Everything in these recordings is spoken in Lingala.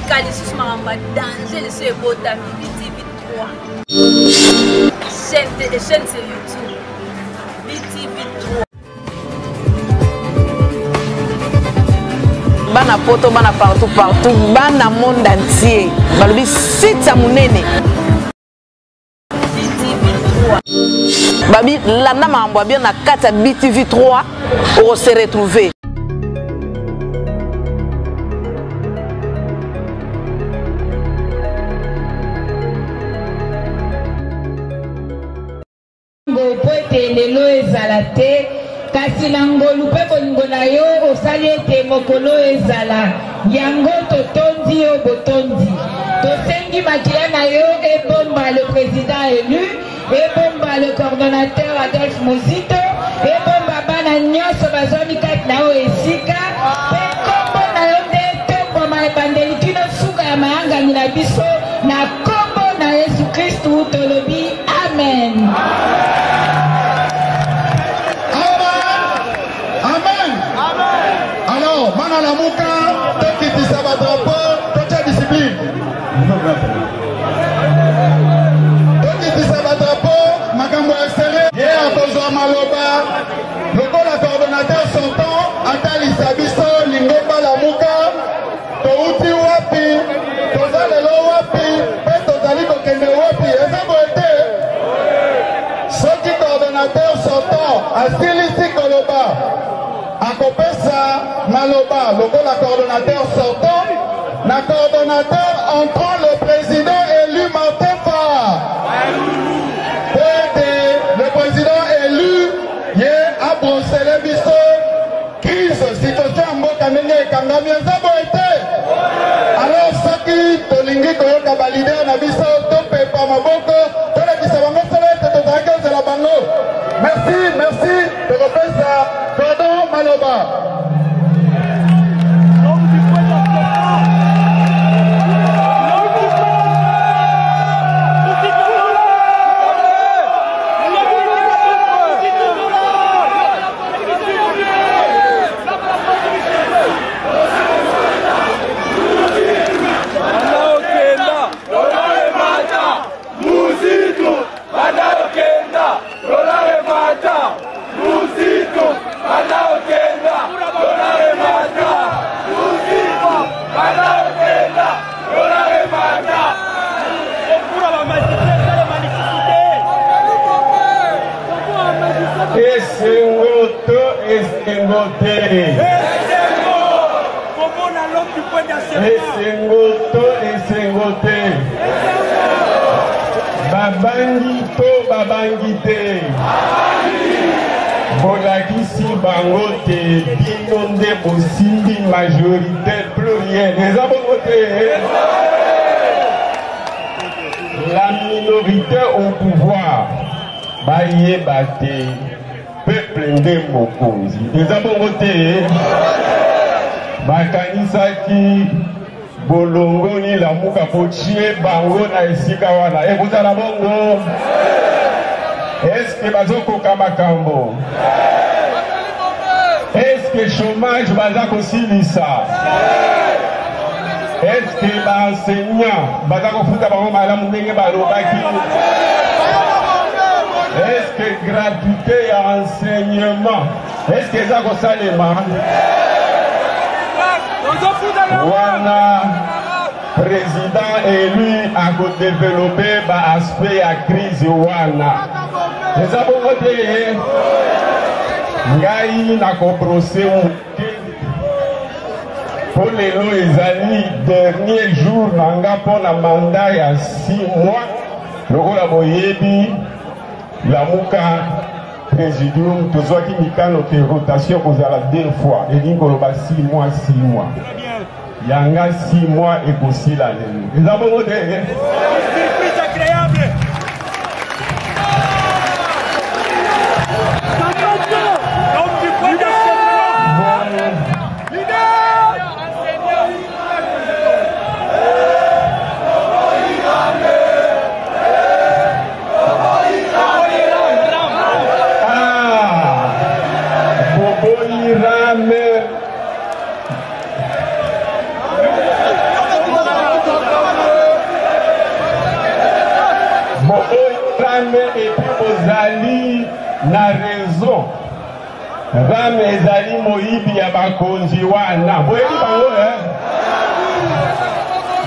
sika lisusu makambo ya danger lisusu ebotami BTV 3 chaîne chaîne sur YouTube BTV 3. Bana poto, bana partout partout, bana monde entier balobi site ya monene babi landa makambo ya bien na kati ya BTV 3 oko se retrouver. Mpo ete lelo ezala te, kasi na ngolu mpe bolingo na yo osali ete mokolo oyo ezala. Yango totondi yo botondi. Tosengi makila na yo ebomba le president elu, ebomba le coordonnateur Adolphe Muzito, ebomba bana nyonso bazwami kati na oyo esika, mpe nkombo na yo nde etombwama ebandeli kino suka ya mayangani na biso na nkombo na Yesu Kristu tolobi amen. Amen. Alors, bana lamuka, tokitisa ba drapeau, totia discipline. Tokitisa ba drapeau, makambo ya sere. Ye akozwa maloba lokola coordonnateur sortant atalisa biso lingomba lamuka touti wapi, toza lelo wapi mpe tozali kokende wapi. Eza boye te? Soki coordonnateur sortant asilisi koloba, akopesa maloba lokola coordonnateur sortant na coordonnateur entrant, le président élu Martin Fayulu, po ete le président élu ye abrosele biso crise, situation ya mboka ndenge ekangami. Eza boye te? Alors soki tolingi koyoka baleader na biso, topepa maboko, tolakisa bango solo ete tozalaki ozela bango. Merci, merci. Tokopesa cordon maloba. Esengo to esengo te? Esengo to esengo te? Babangi to babangi te? Bolakisi bango te bino nde bosimbi majorité plurielle. Eza bongo te? La minorité au pouvoir bayeba te peuple nde mokonzi. Eza bongo te? Bakanisaki bolongoli lamuka botie bango na esika wana, ekozala bongo? Eske bazokoka makambo? Eske chômage baza kosilisa? Eske baenseignant baza kofuta bango malamu ndenge balobaki? Eske gratuité ya enseignement eske eza kosalema? Wana président élu akodevelope baaspect ya crise wana. Eza bongo te? Ngai nakobrose moke mpo lelo ezali dernier jour na nga mpo na mandat ya 6 mois. Lokola boyebi, lamuka présidium tozwaki mikano ke rotation kozala deux fois, elingi koloba 6 mois 6 mois. Yanga 6 mois ekosila lelo. Eza bongo te? Ah, boboyi rame. Na raison RAM ezali moyibi ya bakonzi wana, boyebi bango eh?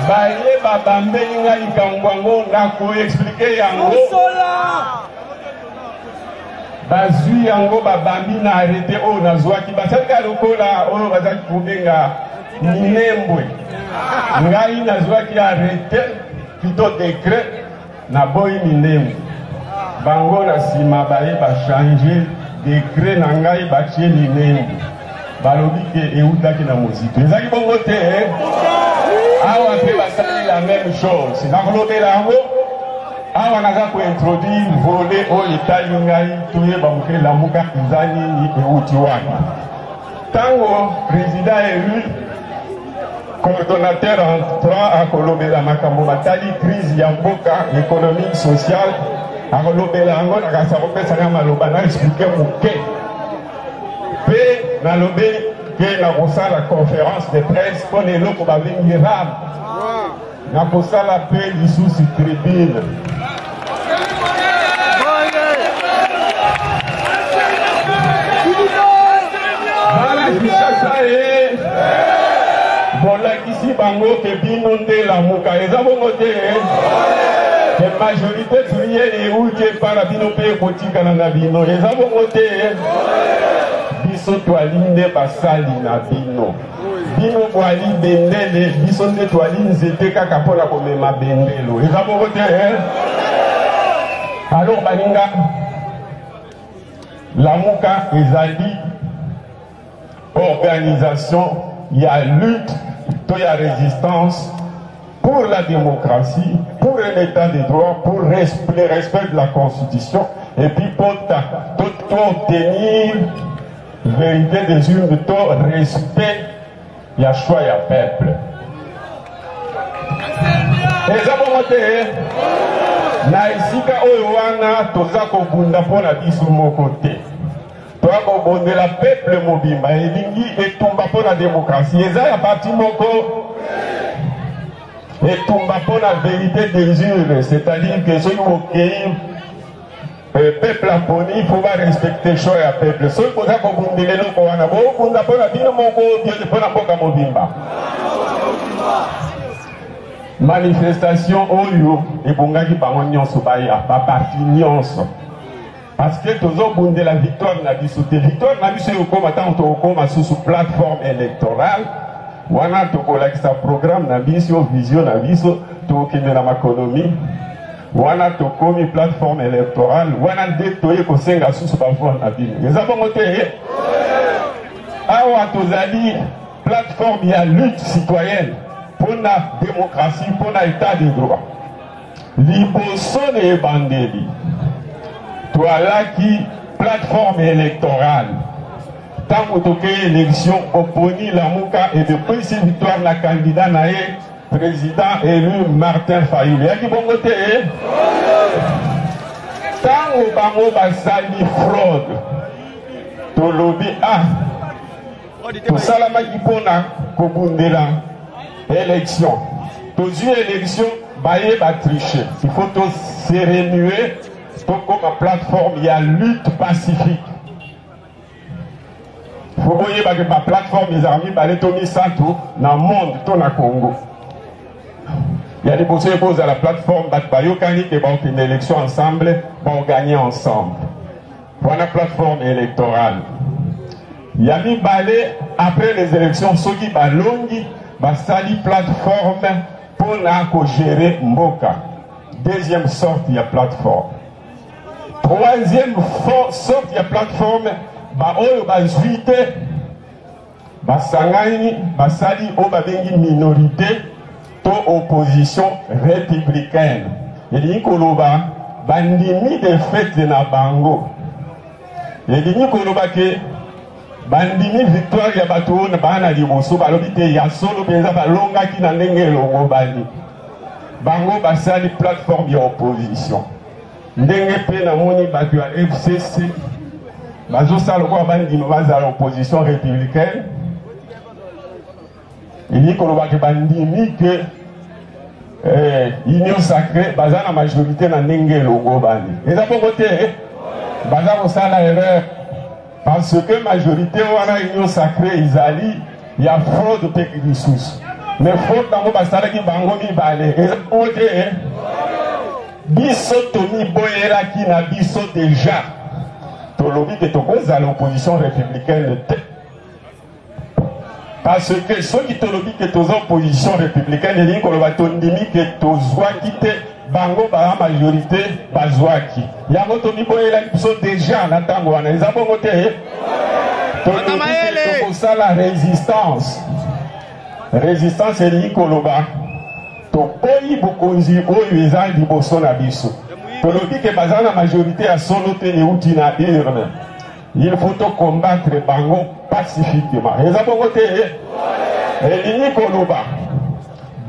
Baye babambeli nga likambo yango, nakoexplike yango. Bazwi yango babambi na arrete oyo nazwaki, basali kaka lokola oyo bazalaki kobenga minembwe. Ngai nazwaki arrete plutôt decret, naboyi minembwe. Bango na nsima baye bachange decret na ngai, batie minembwe, balobi ke eutaki na mozito. Ezalaki bongo te eh? Awa mpe basali la même chose, nakolobela yango awa. Naza kointroduire volet oyo etali ngai, toyeba moke Lamuka eza nini, euti wapi. Ntango président élu coordonnateur entrant akolobela makambo matali crise ya mboka économique, sociale, akolobela yango, nakasi akopesanga maloba na explike moke. Mpe nalobeli ke nakosala conférence de presse mpo na eloko babengi RAM, nakosala mpe lisusu tribune. Bana Kinshasa e bolakisi bango ke bino nde Lamuka, eza bongo te ke majorité plurielle euti epa na bino mpe ekotikala na bino, eza bongo te? Biso twali nde basali na bino, bino bwali bendele, biso nde twali nzete kaka mpona komema bendelo, eza bongo te? Alors baninga, Lamuka ezali organisation ya lutte to ya résistance pour la démocratie, pour un état de droit, pour le respect de la Constitution et puis pour obtenir vérité des urnes to respect ya choix ya peuple. Eza bongo te? Na esika oyo wana toza kobunda mpo na biso moko te, toya kobondela peuple mobimba. Elingi etumba mpo na démocratie eza ya parti moko, etumba mpo na vérité des urnes, c'est-à-dire que soki bokei, peuple aponi, faut barespecte choix ya peuple. Soki boza kobundela eloko wana, bobunda mpo na bino moko mpo na mboka mobimba. Manifestation oyo ebongaki bango nyonso baya, baparti nyonso, parce que tozobundela victoire na biso te. Victoire na biso ekokoma ntango tokokoma susu plateforme électorale. Wana tokolakisa programme na biso, vision na biso, tokokende na makonomi. Wana tokomi plateforme électorale, wana nde toye kosenga susu bavoix na bino, eza bongo te? Awa tozali plateforme ya lutte citoyenne mpona démocratie, mpona état de droit. Liboso na ebandeli twalaki plateforme électorale. Ntango tokei élection, oponi Lamuka ebepesi victoire na candidat na ye, président élu Martin Fayulu. Eyaki bongo te? Ntango bango basali fraude, tolobi: ah, tosalamaki mpona kobundela élection, tozwi élection, baye batriche, il faut tose remuer, tokoma plateforme ya lutte pacifique. Faut boyebake baplateforme ezalaka mibale to misato na monde to na Congo. Ya liboso ekozala plateforme bato bayokani ke baokende élection ensemble, baoganye ensemble, wana plateforme électorale. Ya mibale, après les élections, soki balongi, basali plateforme mpona kogérer mboka, deuxième sorte ya plateforme. Troisième sorte ya plateforme, baoyo bazwi te basangani, basali oyo babengi minorité to opposition républicaine. Elingi koloba bandimi défaite na bango, elingi koloba ke bandimi victoire ya bato oyo baa na liboso, balobi te ya solo mpenza balongaki na ndenge elongo bani. Bango basali plateforme ya opposition. Ndenge mpe namoni bato ya FCC bazosala lokola bandima bazala opposition républicaine, elingi koloba ke bandimi ke Union sacrée baza na majorité na ndenge elongo bani, eza bongo te? Baza kosala erreur parce que majorité wana union sacrée ezali ya fraude mpe lisusu. Mais fraude bango basalaki bango mibale eza bongo te. Biso tomiboyelaki na biso deja tolobi ke tokozala opposition républicaine te. Parce que soki tolobi ke toza opposition républicaine elingi koloba tondimi ke tozwaki te bango ba majorité bazwaki yango tomiboyelaki biso deja na ntango wana eza bongo te tolobi ke tokosala résistance résistance elingi koloba toboyi bokonzi oyo eza liboso na biso tolobi ke baza na majorité ya solo te euti na urne Il faut to combattre bango pacifiquement. Eza bongo te. Elingi koloba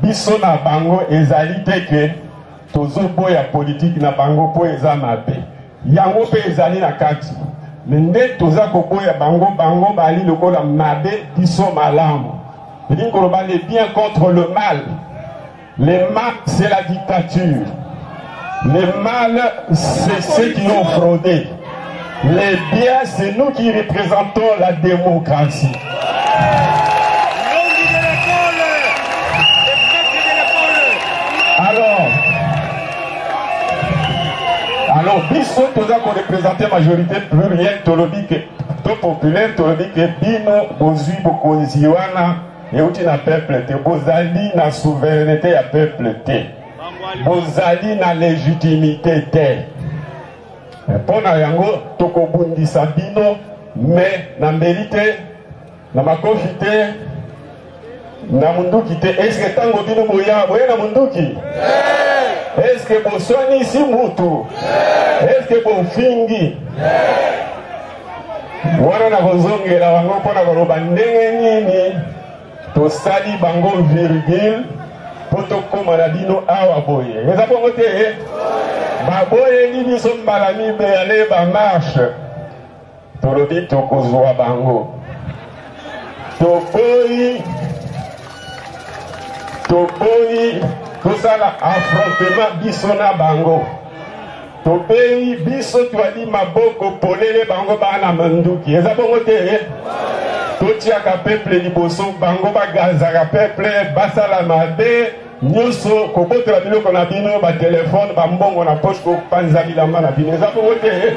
biso na bango ezali te ke tozoboya politike na bango mpo eza mabe. Yango mpe ezali na kati. Me nde toza koboya bango, bango bali lokola mabe, biso malamu. Elingi koloba le bien contre le mal. Le mal, c'est la dictature. Le mal, c'est ceux qui ont fraudé. Le bien, c'est nous qui représentons la démocratie. Alors, alors biso toza korepresente majorité plurielle tolobi ke to populaire tolobi ke bino bozwi bokonzi wana Euti na peuple te, bozali na souveraineté ya peuple te, bozali na légitimité te. Mpo na yango tokobundisa bino me na mbeli te, na makofi te, na munduki te. Eske ntango bino boya boye na munduki? Eske boswanisi mutu? Eske bofingi? Wana nakozongela bango mpo na koloba ndenge nini tosali bango virgule mpo tokóma na bino awa boye. Eza bongo te? Baboyeli biso mbala mibale bamarshe, tolobi tokozwa bango. Toboyi, toboyi tosala affrontement biso na bango. Tobeyi biso twali maboko polele bango bana manduki eza bongo te totiaka peuple liboso bango bagazaka peuple basala mabe nyonso kobotola biloko na bino batelefone bambongo na poche kopanza bilamba na bino eza bongo te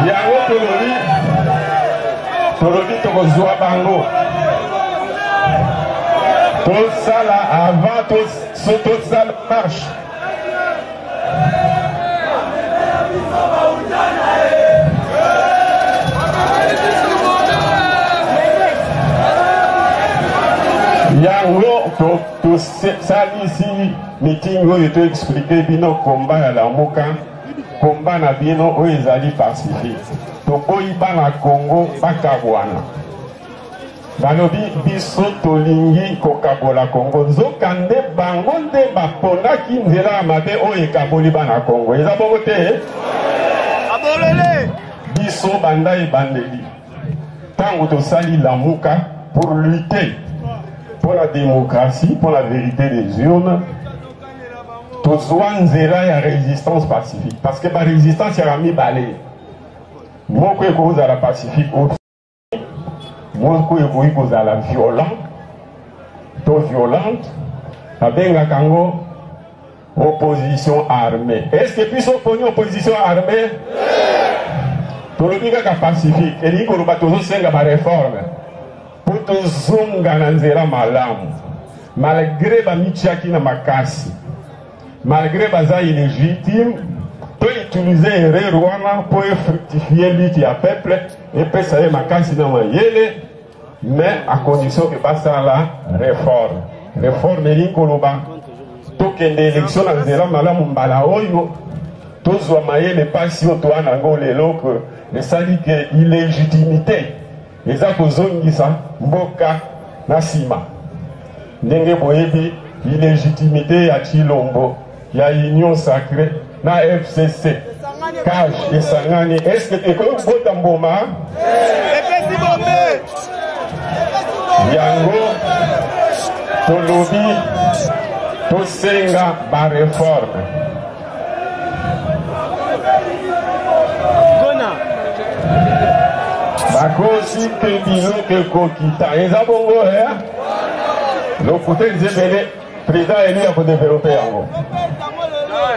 yango tolobi tolobi tokozwa bango tosala avant tosala marche yango tosalisi meeting oyo toexplike bino komba ya lamuka komba na bino oyo ezali pacifique toboyi bana kongo bakabwana Balobi biso tolingi kokabola Congo, nzoka nde bango nde baponaki nzela ya mabe oyo ekaboli bana Congo. Eza bongo te? Biso banda ebandeli ntango tosali Lamuka pour lutter pour la démocratie, pour la vérité des urnes, tozwa nzela ya résistance pacifique parce que ba résistance ya mibale moko ekozala pacifique moko ekoki kozala violent to violente babengaka yango opposition armée est ce que biso oponi opposition armée tolobi kaka pacifique elingi koloba tozosenga bareforme mpo tozonga na nzela malamu malgre bamitiaki na makasi Malgre baza illegitime, to utiliser erreur wana po e fructifier lutte ya peuple, epesa ye makasi na mayele, mais à condition que basala reforme. Reforme elingi koloba tokende election na nzela malamu mbala oyo tozwa mayele pasi oyo toa na yango lelo ke esali ke illégitimité eza kozongisa mboka na nsima. Ndenge boyebi illégitimité ya Tshilombo ya Union Sacrée na FCC cash esangani, est-ce que ekoki kobota mboma? Epesi bombe. Yango tolobi tosenga ba reforme. Bakosi ke biloko ekokita. Eza bongo eh? Lokuta eza ebele, président élu ya kodevelope yango.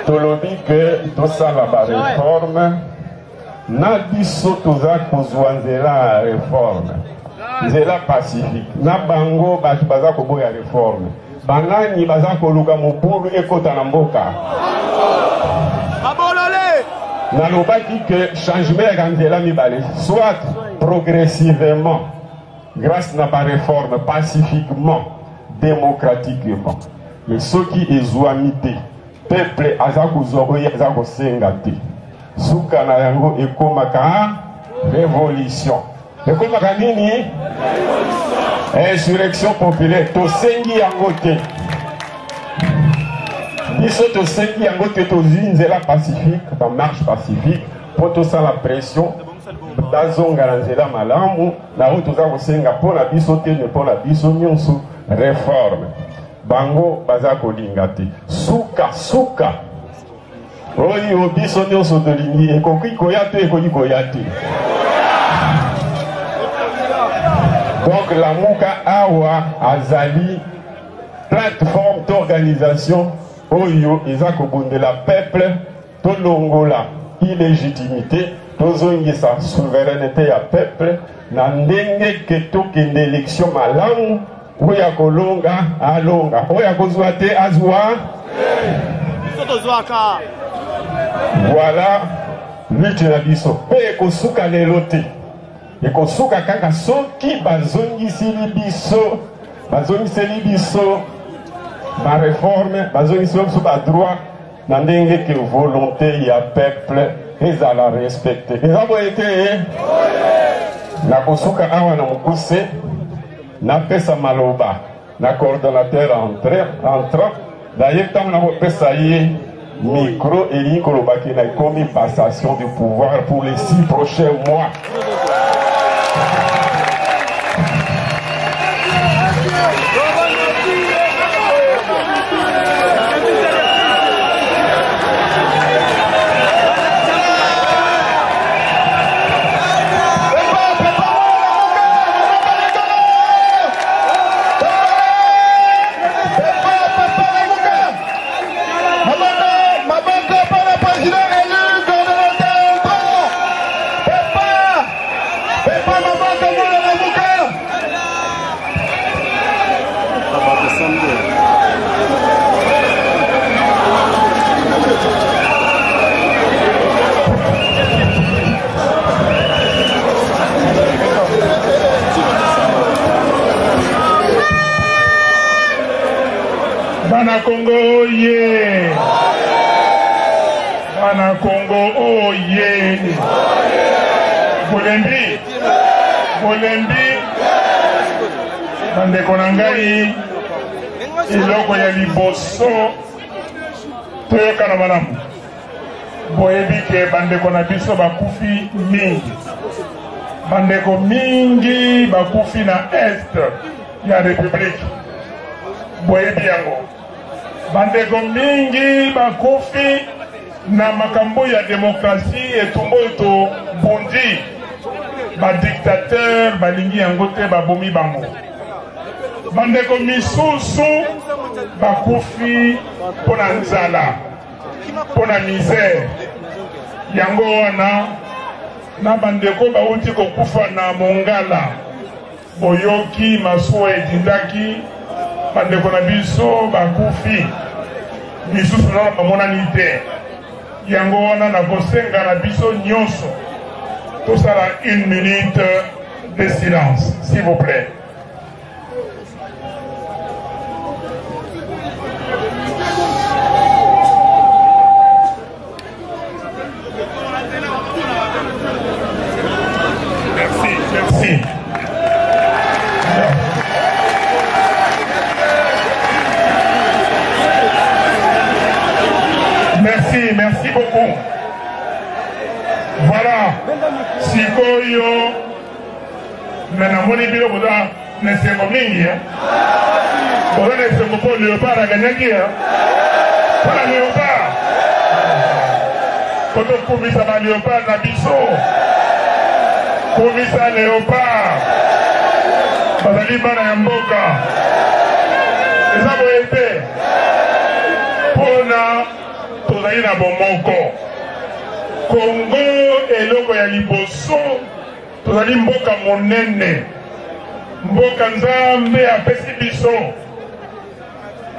Tolobi ke tosala ba reforme na biso toza kozwa nzela ya reforme, nzela pacifique. Na bango bato baza koboya reforme, banani baza koluka mobulu ekota na mboka. Nalobaki ke changement ya nzela mibale, soit progressivement grâce na ba réforme, pacifiquement, démocratiquement. Mais soki ezwami te, peuple aza kozwa oyo aza kosenga te, suka na yango ekomaka révolution. Ekomaka nini? Insurrection populaire. Tosengi yango te, biso tosengi yango te. Tozwi nzela pacifique, bamarche pacifique, mpo tosala pression bazonga na nzela malamu na oyo toza kosenga mpo na biso te, me mpo na biso nyonso, réforme. Bango baza kolinga te. Suka suka oyo biso nyonso tolingi ekoki koya te, ekoki koya te. Donc Lamuka awa azali plateforme d'organisation oyo eza kobundela peuple. Tolongola illégitimité, tozongisa souveraineté ya peuple na ndenge ke tokende élection malamu. Oyo akolonga alonga, oyo akozwa te azwa. Biso tozwaka. Voilà lutte na biso, mpe ekosuka lelo te, ekosuka kaka soki bazongiseli biso, bazongiseli biso bareforme, bazongiseli biso badroit na ndenge ke volonté ya peuple ezala respecte. Eza boye te? Nakosuka awa na mokuse, napesa maloba na coordonnateur entrant. D'ailleurs, ntango nakopesa ye micro, elingi kolobaki na ekomi passation du pouvoir pour les 6 prochains mois. Bana Congo oye! Bana Congo oye! Bolembi, bolembi, bandeko na ngai, eloko ya liboso toyokana malamu. Boyebi ke bandeko na biso bakufi mingi, bandeko mingi bakufi na est ya Republique, boyebi yango. Bandeko mingi bakufi na makambo ya demokrasi, etumba oyo tobundi, badictateur balingi yango te, babomi bango. Bandeko misusu bakufi mpo na nzala, mpo na misère. Yango wana na bandeko bauti kokufa na Mongala, boyoki masuwa edindaki, bandeko na biso bakufi, misusu nano bamonani te. Yango wana nakosenga na biso nyonso tosala une minute de silence, s'il vous plaît. Merci, merci. Merci, merci beaucoup. Voilà. Sikoyo, me namoni bino boza na esengo mingi, boza na esengo mpo Léopard aganyaki, mpo na Léopard, po tokumisa ba Léopard na biso. Kumisa Leopard. Bazali bana ya mboka. Eza boye te. Mpona tozali na bomoko. Kongo eloko ya liboso tozali mboka monene. Mboka Nzambe apesi biso.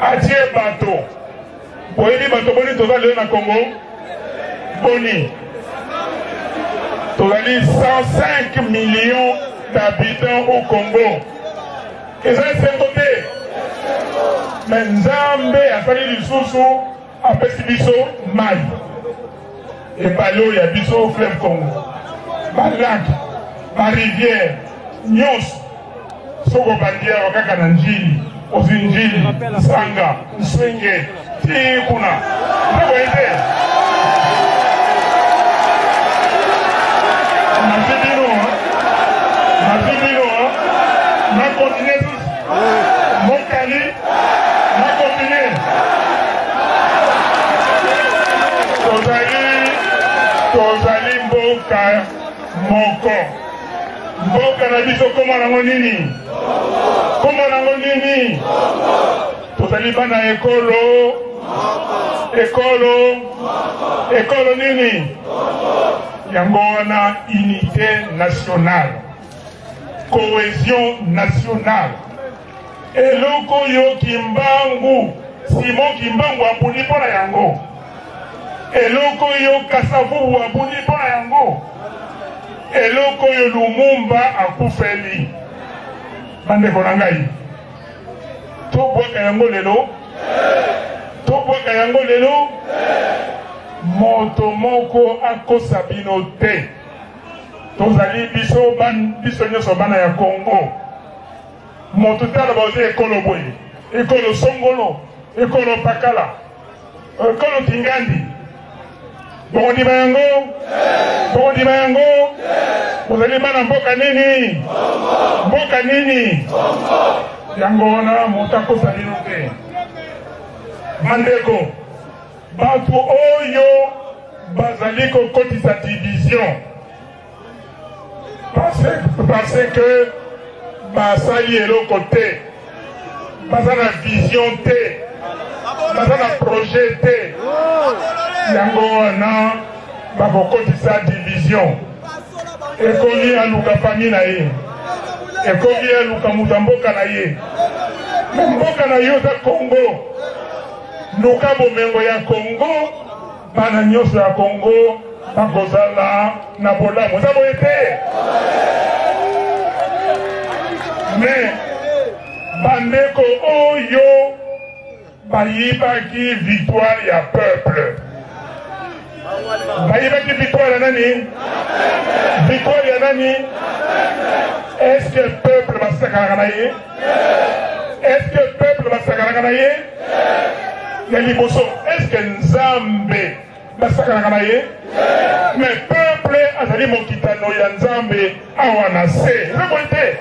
Atie bato. Boyebi bato boni toza lelo na Congo? Boni? Tozali 105 millions d'habitants au Congo. Eza esengo te. Mais Nzambe asali lisusu apesi biso mai. Ebale oyo ya biso fleuve Congo. Ba lac, ba rivière, nyonso. Soki obandi awa kaka na Ndjili, ozwi Ndjili, Sanga, Nswenge, tii kuna. Eza boye te? Nazwi bino, nazwi bino, na continue susu. Mokali, na continue. Tozali, tozali mboka moko. Mboka na biso koma nango nini? Koma nango nini? Tozali bana ekolo ekolo ekolo nini? Yango wana unité nationale, cohésion nationale. Eloko oyo Kimbangu, Simon Kimbangu abundi mpo na yango. Eloko oyo Kasavubu abundi mpo na yango. Eloko oyo Lumumba akufeli. Bandeko na ngai, tobwaka yango lelo, tobwaka yango lelo. Moto moko akosa bino te. Tozali biso, biso nyonso bana ya Congo. Moto te aloba oza ekolo boye, ekolo songolo, ekolo pakala, ekolo kingandi. Bokondima yango? Bokondima yango? Bozali bana mboka nini? Mboka nini? Yango wana moto akosa bino te. Bandeko, bato oyo bazali kokotisa division Parce que basali eloko te, baza na vision te, baza na projet te. Yango wana bakokotisa division. Ekomi aluka famille na ye, ekomi aluka moto ya mboka na ye. Me mboka na yo eza Congo, luka bomengo ya Congo. Bana nyonso ya Congo bakozala na bolamu. Eza boye te? Me bandeko oyo bayibaki victoire ya peuple, bayibaki victoire ya nani? Victoire ya nani? Est-ce que peuple basakanaka na ye? Est-ce que peuple basakanaka na ye? Ya liboso, est-ce que Nzambe basakanaka na ye? Mais peuple azali mokitano ya Nzambe awa na se. Eza boye te?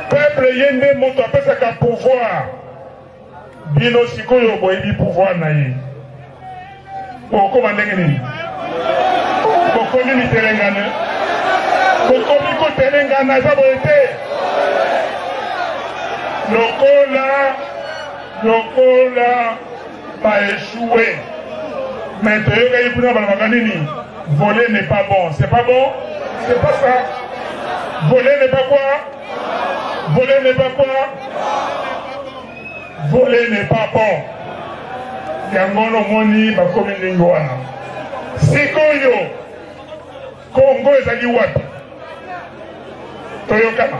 Peuple ye nde moto apesaka pouvoir. Bino sikoyo boyebi pouvoir na ye. Bokoma ndenge nini? Bokomi mitelengano, bokomi kotelengana, eza boye te? Lokola lokola ba échoué, mais toyokaki kuna balobaka nini? Voler n'est pas bon. C'est pas bon? C'est pas ça. Voler n'est pas quoi? Voler n'est pas quoi? Voler n'est pas bon. Yango nomoni bakomi ndenge wana. Sikoyo Congo ezali wapi? Toyokana,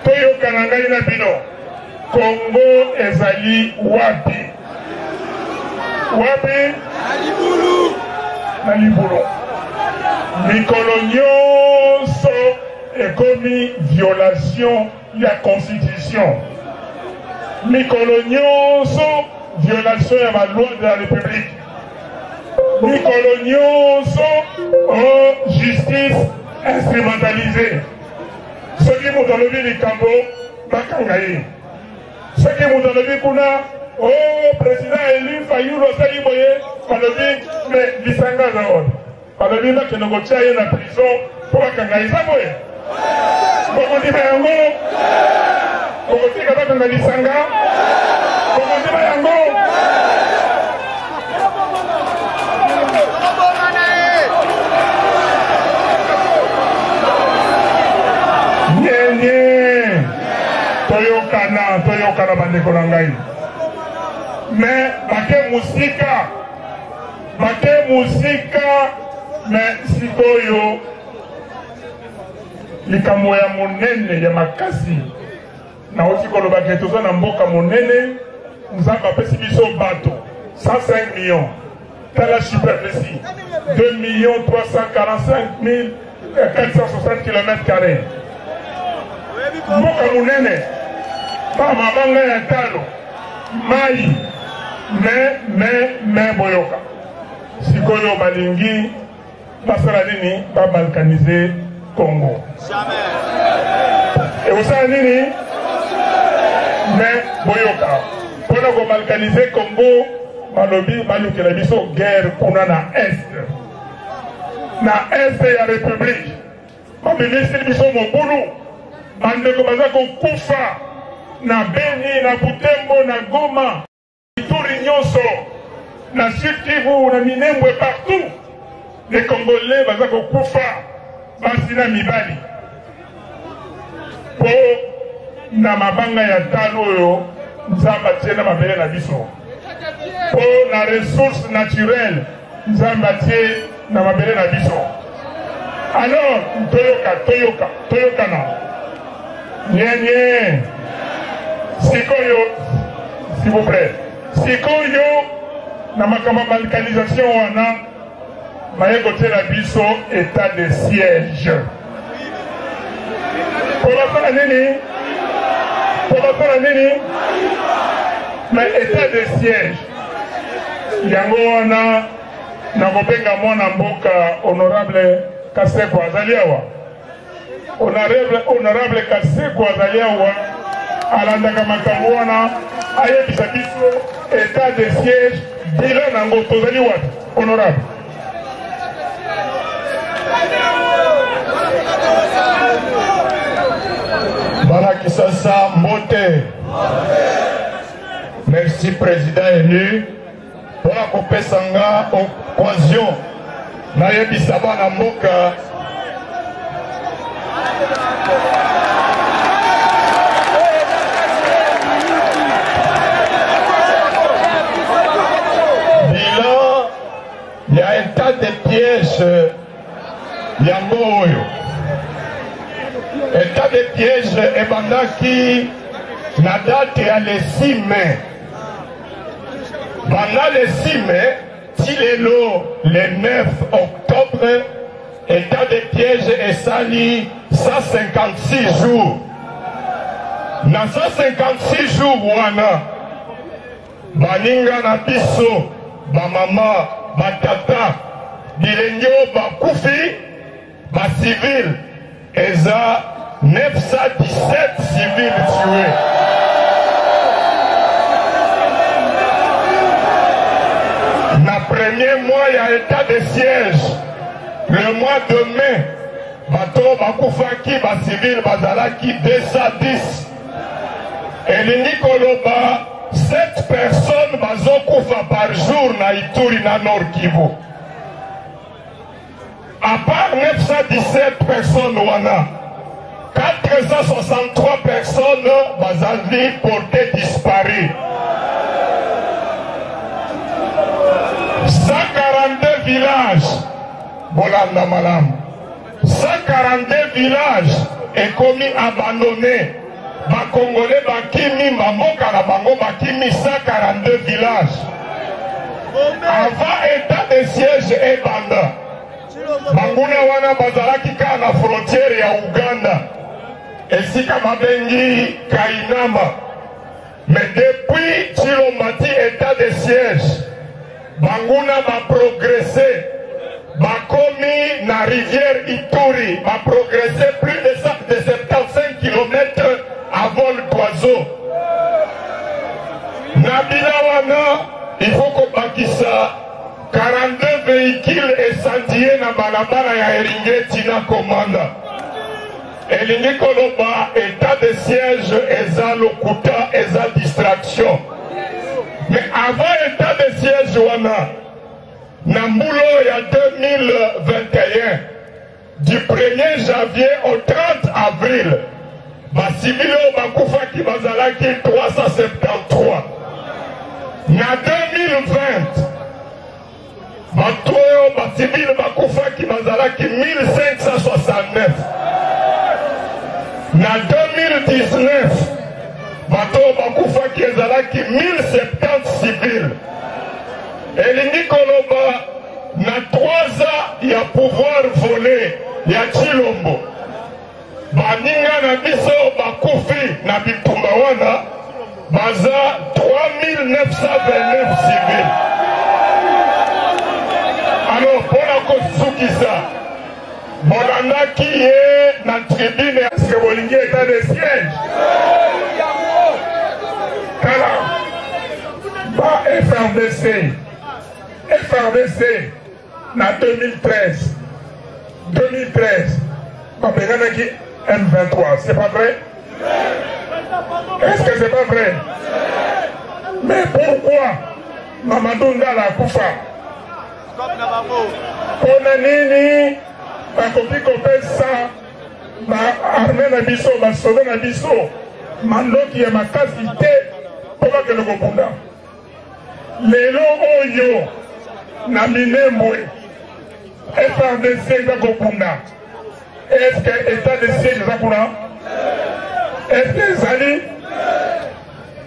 toyokana ngai na bino. Congo ezali wapi? Wapi? Na libulu. Na libulu. Mikolo nyonso ekomi violation ya constitution mikolo nyonso violation ya ba loi de la république mikolo nyonso o justice instrumentalisée soki moto alobi likambo bakanga ye soki moto alobi kuna o oh, président élu fayulu asali boye balobi mais lisanga aza wapi balobi bakende kotia ye na prison. Mpo bakanga eza boye? Bokondima yango? Bokotika bakanga lisanga? Bokondima yango? Nyenye toyokana, toyokana bandeko na ngai, me bake mosika. Bake mosika me sikoyo likambo ya monene ya makasi nauti koloba ke toza na mboka monene, Nzambe apesi biso bato 105 millions. Tala superficie 2 millions 345 460 km carré, mboka monene, ba mabanga ya talo mai me boyoka sikoyo balingi basala nini? Babalkanize Congo. Ekosala nini? Me boyoka, mpona kobalkanize Congo balobi balukela biso guerre kuna na est, na est ya république. Babimiseli biso mobulu, bandeko baza kokufa na Beni, na Butembo, na Goma, Ituri nyonso, na Sud Kivu, na Minembwe, partout les Congolais baza kokufa, basi na mibali, po na mabanga ya talo oyo Nzambe atie na mabele na biso, po na ressource naturelle Nzambe atie na mabele na biso. Alors toyoka, toyoka, toyokana nyenye sikoyo, s'il vous plaît. Sikoyo na makambo ya balkanisation wana baye kotiela biso état de siège. Po basala nini? Po basala nini? Mais état de siège yango wana nakobenga mwana mboka honorable Kaseko azali awa. Honorable Kaseko azali awa, alandaka makambo wana, ayebisa biso état de siège bilan nango tozali wapi, honorable. Bana Kisasa, mbote. Merci président élu mpona kopesa nga occasion nayebisa bana mboka bilan ya état de piège yango oyo. État de piège ebandaki na date ya le 6 mai. Banda le 6 mai ti lelo le 9 octobre, état de piège esali 156 jours. Na 156 jours wana, baninga na biso, bamama, batata, bilenge oyo bakufi, bacivile eza 917 civils tués. Na premier mois ya état de siège, le mois de mai, bato bakufaki bacivile bazalaki 210. Elingi koloba 7 personnes bazokufa par jour na Ituri na Nord Kivu. À part 917 personnes wana, 463 personnes bazali portées disparues. 142 villages, bolanda malamu, 142 villages ekomi abandonné. Bakongole bakimi bamboka na bango, bakimi 142 villages. Avant état de siège ebanda, banguna wana bazalaki kaka na frontière ya Uganda, esika babengi Kainama. Mais depuis Tshilombo état de siège, banguna baprogresse, bakomi na rivière Ituri, baprogresse plus de 75 km à vol d'oiseau. Na bila wana, il faut kobakisa 42 véhicules incendiés. ye na balabala ya Eringeti na komanda. Elingi koloba etat de siège eza lokuta, eza distraction. Mais avant etat de siège wana, na mbula oyo ya 2021, du 1er janvier au 30 avril, ba civils oyo bakufaki bazalaki 373. Na 2020, bato oyo ba civils bakufaki bazalaki 1569. Na 2019, bato oyo bakufaki ezalaki 1070 civils. Elingi koloba na 3 ans ya pouvoir volé ya Tshilombo, baninga na biso bakufi na bitumba wana baza 3929 civils. Alors mpona kosukisa, bolandaki ye na tribune. Est-ce que bolingi état de siège? Tala ba FRDC, FRDC na 2013, 2013 babenganaki M23, c'est pas vrai? Est-ce que c'est pas vrai? Mais pourquoi Mamadou Ndala akufa? Pona nini bakoki kopesa ba armée na biso, ba soda na biso mandoki ya makasi te mpo bakende kobunda? Lelo oyo na Minembwe FRDC eza kobunda. Est-ce que état de siège eza kuna? Est-ce que ezali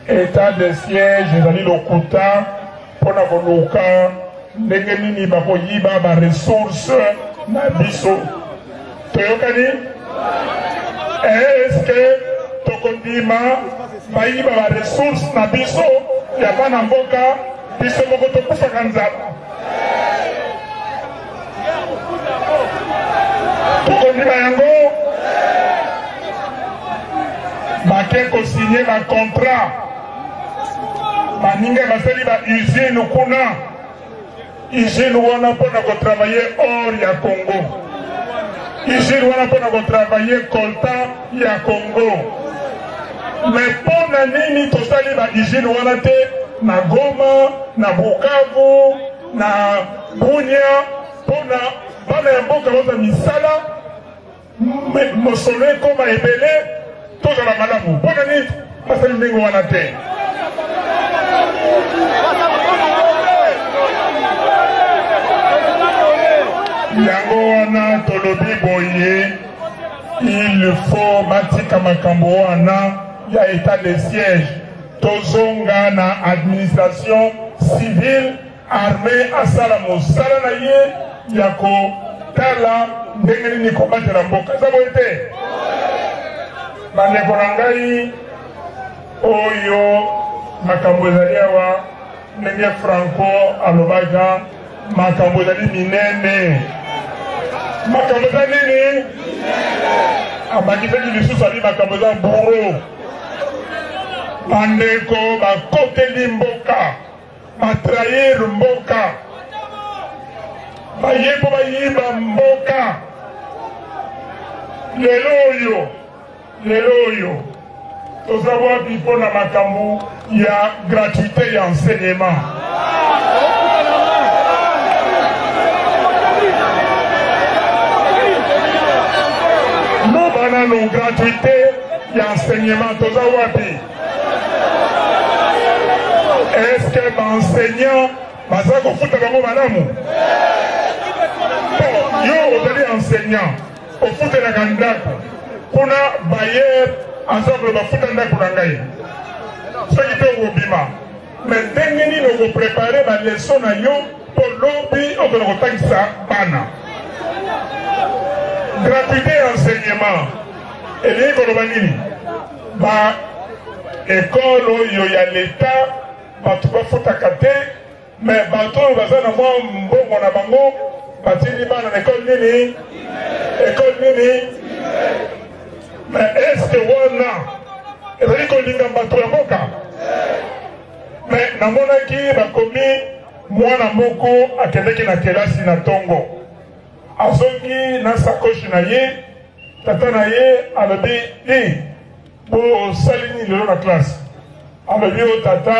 état de siège? Ezali lokuta mpona koluka ndenge nini bakoyiba ba ressources na biso. Toyokani? Est-ce que tokondima bayiba ba ressources na biso ya bana mboka, biso moko tokufaka nzala? Tokondima yango? Bake kosinye ba contrat, baninga basali ba usine kuna, usine wana mpona kotravaille or ya Congo, usine wana mpona kotravaille coltan ya Congo. Mais mpona nini tosali ba usine wana te na Goma, na Bukavu, na Bunia, mpona bana ya mboka bazwa misala, mosolo ekoma ebele, tozala malamu? Mpona nini basali ndenge wana te? Yango wana tolobi boye, il faut batika makambo wana ya état de siège, tozonga na administration civile, armée asala mosala na ye ya kotala ndenge nini kobatela mboka. Eza boye te, bandeko na ngai? Oyo makambo ezali awa, ndenge Franco alobaka, makambo ezali minene. Makambo eza nini? Abakisaki lisusu, abi makambo eza bourreau. Bandeko, bakoteli mboka, batrahir mboka, baye mpo bayiba mboka. Lelo oyo, lelo oyo toza wapi mpo na makambo ya gratuité ya enseignement? Loba nanu, gratuité ya enseignement, toza wapi? Est-ce que baenseignant baza kofuta bango malamu? Bon, yo ozali enseignant, ofutelaka ndako kuna, bailleur aza koloba futa ndako na ngai, soki te okobima. Mais ndenge nini okoprépare baleçon na yo mpo lobi okona kotangisa bana? Gratuité ya enseignement elingi koloba nini? Ba ekole oyo ya leta, bato bafutaka te, mais bato oyo baza na mwa mbongo na bango batindi bana na ekole nini? Ekole nini? Mais est-ce wana ezali kolinga bato ya mboka? Mais namonaki bakomi mwana moko akendeki na kelasi na ntongo. Azongi na sacoche na ye, tata na ye alobi te, bosali nini lelo na classe? Alobi o tata,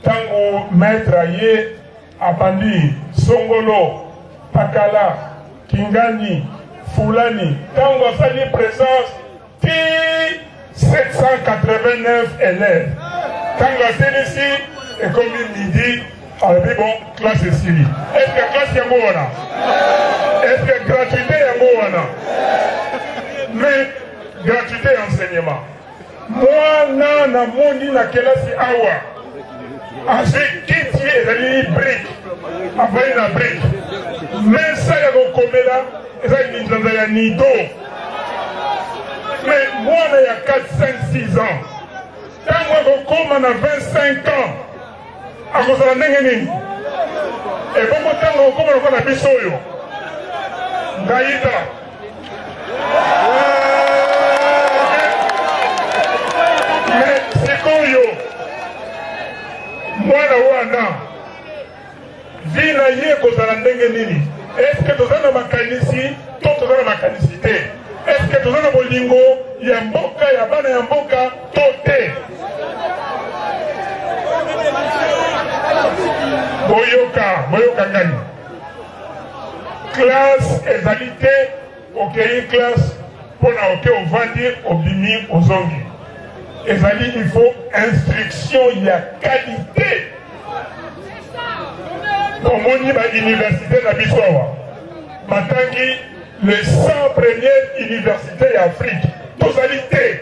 ntango maître aye abandi songolo, pakala, kingani, fulani, ntango asali présence ti 789 élèves, ntango asilisi ekomi midi, alobi bon, classe esili. Est ce que classe yango wana, est ce que gratuité yango wana? Mais gratuité ya enseignement, mwana namoni na kelasi awa azwi kiti ezali brique, avandi na brique, mesa ya kokomela ezali linzanza ya nido. Mais mwana ya 4 5 6 ans, ntango akokóma na 25 ans, akozala ndenge nini? Ebongo ntango akokóma lokola biso oyo ngai tala. Mais sikoyo mwana wana, vie na ye ekozala ndenge nini? Est-ce toza na makanisi to toza na makanisi te? Est-ce toza na bolingo ya mboka, ya bana ya mboka to te? Boyoka, boyoka ngai. Classe ezali te okei classe mpona oke ovandi, obimi, ozongi. Ezali il faut instruction ya qualité. Tomoni bauniversité na biso awa, batangi les 100 premières universités ya Afrique, tozali te,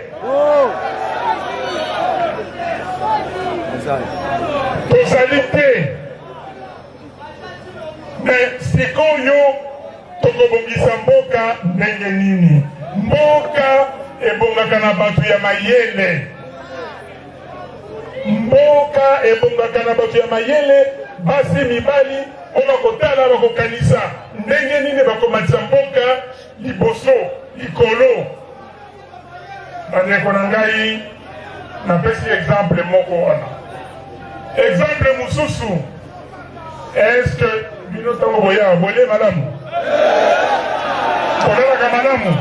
tozali te. Mais sikoyo tokobongisa mboka ndenge nini? Mboka ebongaka na bato ya mayele, mboka ebongaka na bato ya mayele, basi, mibali oyo bakotala, bakokanisa ndenge nini bakomatisa mboka liboso likolo. Bandeko na ngai, napesi exemple moko wana. Exemple mosusu, est-ce bino ntango boya bolie malamu, bolalaka malamu,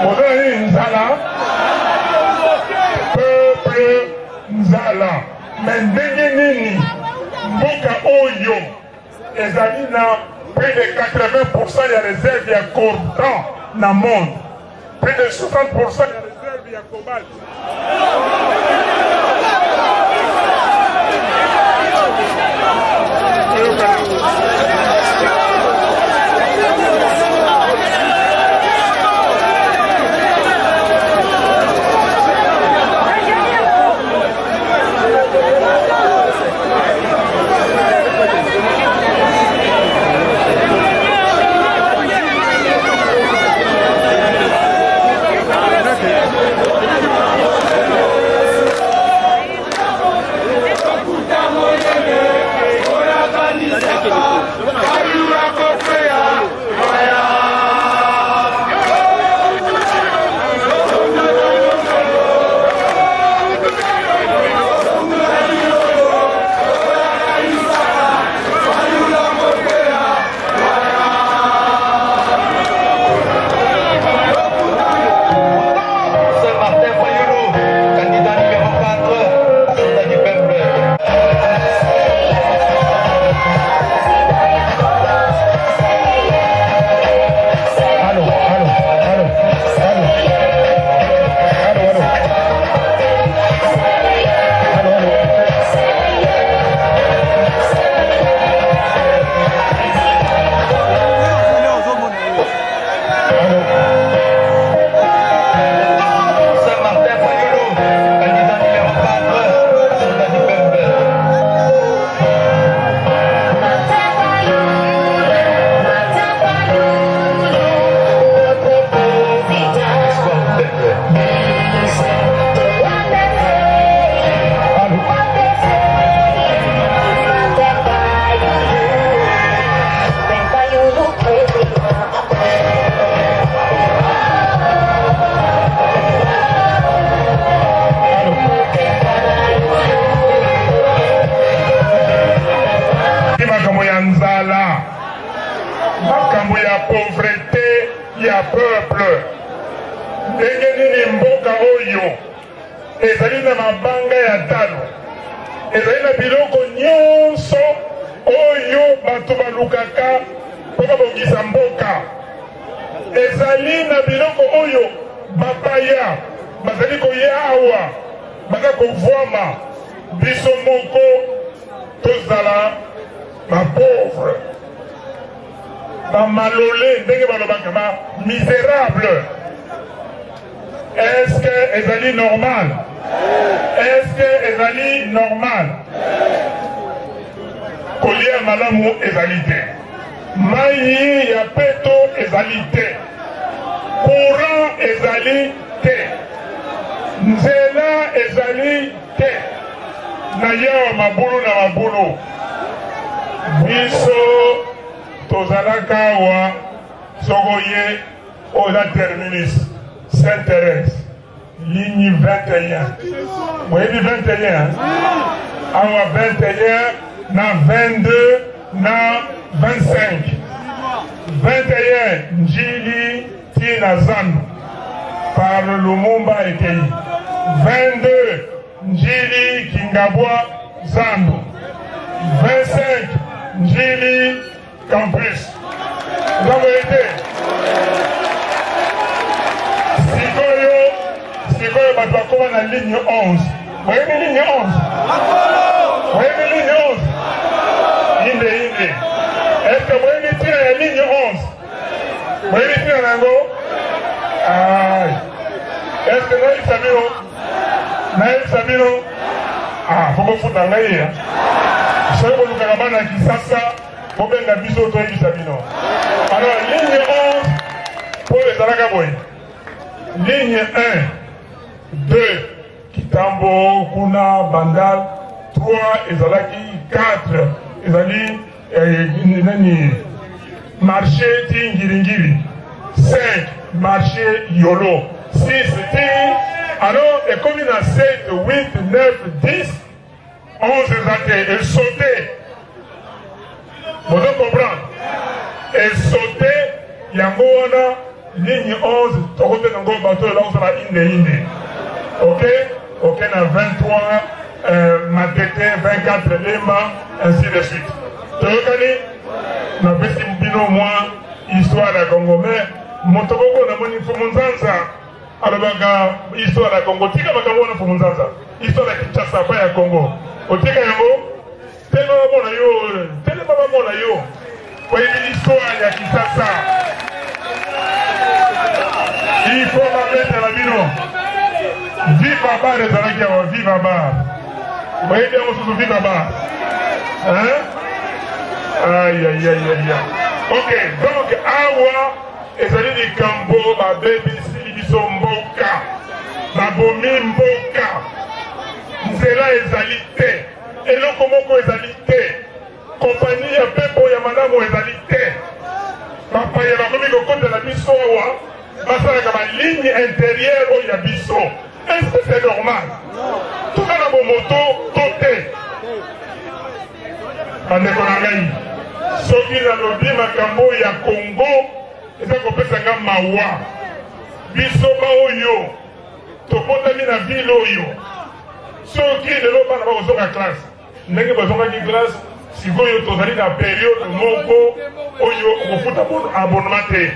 boza na nini? Nzala, peuple nzala. Mais ndenge nini mboka oyo ezali na près de 80% ya réserve ya coltan na monde, près de 60% ya réserve ya cobalt? peto, ezali na mabanga ya talo, ezali na biloko nyonso oyo bato balukaka mpo babongisa mboka. Ezali na biloko oyo bapaya bazali koya awa baza kovwama. Biso moko tozala ba pauvre, ba malole, ndenge balobaka ba miserable. Est-ce que ezali normal? Est-ce que ezali normal? Kolia malamu ezali te, mai ya peto ezali te, courant ezali te, nzela ezali te. Na yawa mabulu na mabulu. Biso tozalaka awa, soko ye oyo eza terminus Saint Thérèse, ligne 21. Boyebi 21 awa, 21 na 22 na 25. 21 Njili ti na Zandu par Lumumba ekei, 22 Njili Kingabwa Zandu, 25 Njili campus. Nzambe ete sikoyo, sikoyo bato bakoma na ligne 11. Boyebi ligne 11? Boyebi ligne 11? Inde inde. Est-ce que boyebi ntina ya ligne 11? Boyebi ntina na yango? Ai. Est-ce que nayebisa bino? Nayebisa bino? Ah, fo bofuta ngai ya. Soki bolukaka bana Kisasa, bobenga biso toyebisa bino. Alors ligne 11 mpo ezalaka boye: ligne 1, 2 Kitambo kuna Bandal, 3 ezalaki, 4 ezali eh, nani, marché ti Ngiringiri, 5 marché Yolo, 6 ti, alors ekomi na 7, 8, 9, 10, 11 eza te, esaute. Bozo comprendre? Esaute yango wana ligne 11, tokobenga yango bato oyo bakosala inde inde. Ok, ok, na 23 Matete, 24 Lemba, ainsi de suite. Toyokani? Napesi bino mwa histoire ya Congo, mais moto moko namoni Mfumu Nzanza alobaka histoire ya Congo. Tika makambo wana, Mfumu Nzanza, histoire ya Kinshasa pa ya Congo otika yango. Telema bamona yo, telema bamona yo, oyebi histoire ya Kinshasa. Il faut babetela bino. Viva Bar ezalaki awa, Viva Bar. Oyebi yango susu Viva Bar? Hein? Aïe, aïe, aïe, aïe. Ok, donc awa ezali likambo babebisili biso mboka, babomi mboka, nzela ezali te, eloko moko ezali te, kompani ya pepo ya malamu ezali te. Bapaya bakomi kokotela biso awa, basalaka baligne intérieure oyo ya biso. Est-ce que c'est normal? Toza na bomoto to te? Bandeko na ngai, soki nalobi makambo ya Congo eza kopesa nga mawa. Biso baoyo tobotami na ville oyo, soki lelo bana bakozonga classe ndenge bazongaki classe sikoyo, tozali na periode moko oyo okofuta abonnement te,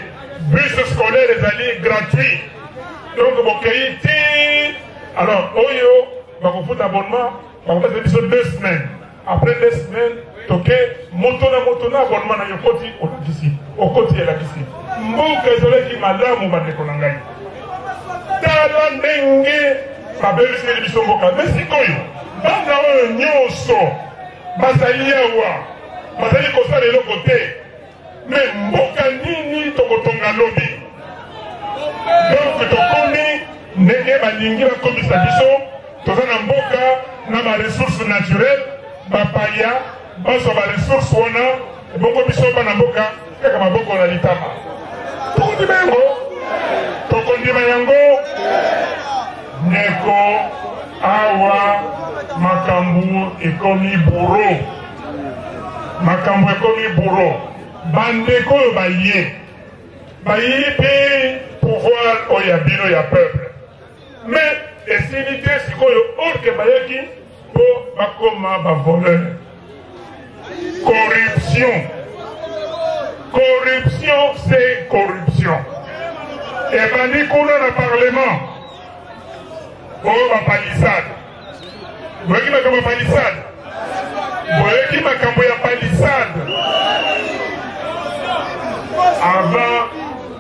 bus scolaire ezali gratuit, donc bokei ti. Alors oyo bakofuta abonnement bakopesa biso 2 semaines. Après 2 semaines toke moto na moto na abonnement na yo, okoti olakisi, okoti elakisi. Mboka ezalaki malamu. Bandeko na ngai, tala ndenge babebiseli biso mboka. Me sikoyo bana oyo nyonso bazali awa bazali kosala eloko te, me mboka nini tokotonga lobi? Donc tokomi ndenge balingi bakomisa biso. Toza na mboka na baressource naturelle, bapaya bazwa baressource wana, ebongo biso bana mboka kaka maboko na litama. Tokondima yango? Tokondima yango? Ndeko, awa makambo ekomi buro, makambo ekomi buro. Bandeko oyo baye bayibi pouvoir oyo ya bino ya peuple, mais Esili te sikoyo orke bayaki mpo bakoma ba voleur. Corruption. Corruption c'est corruption. Ebandi kuna na parlement. Oyo ba palissade. Boyoki makambo ya palissade? Boyoki makambo ya palissade? Avant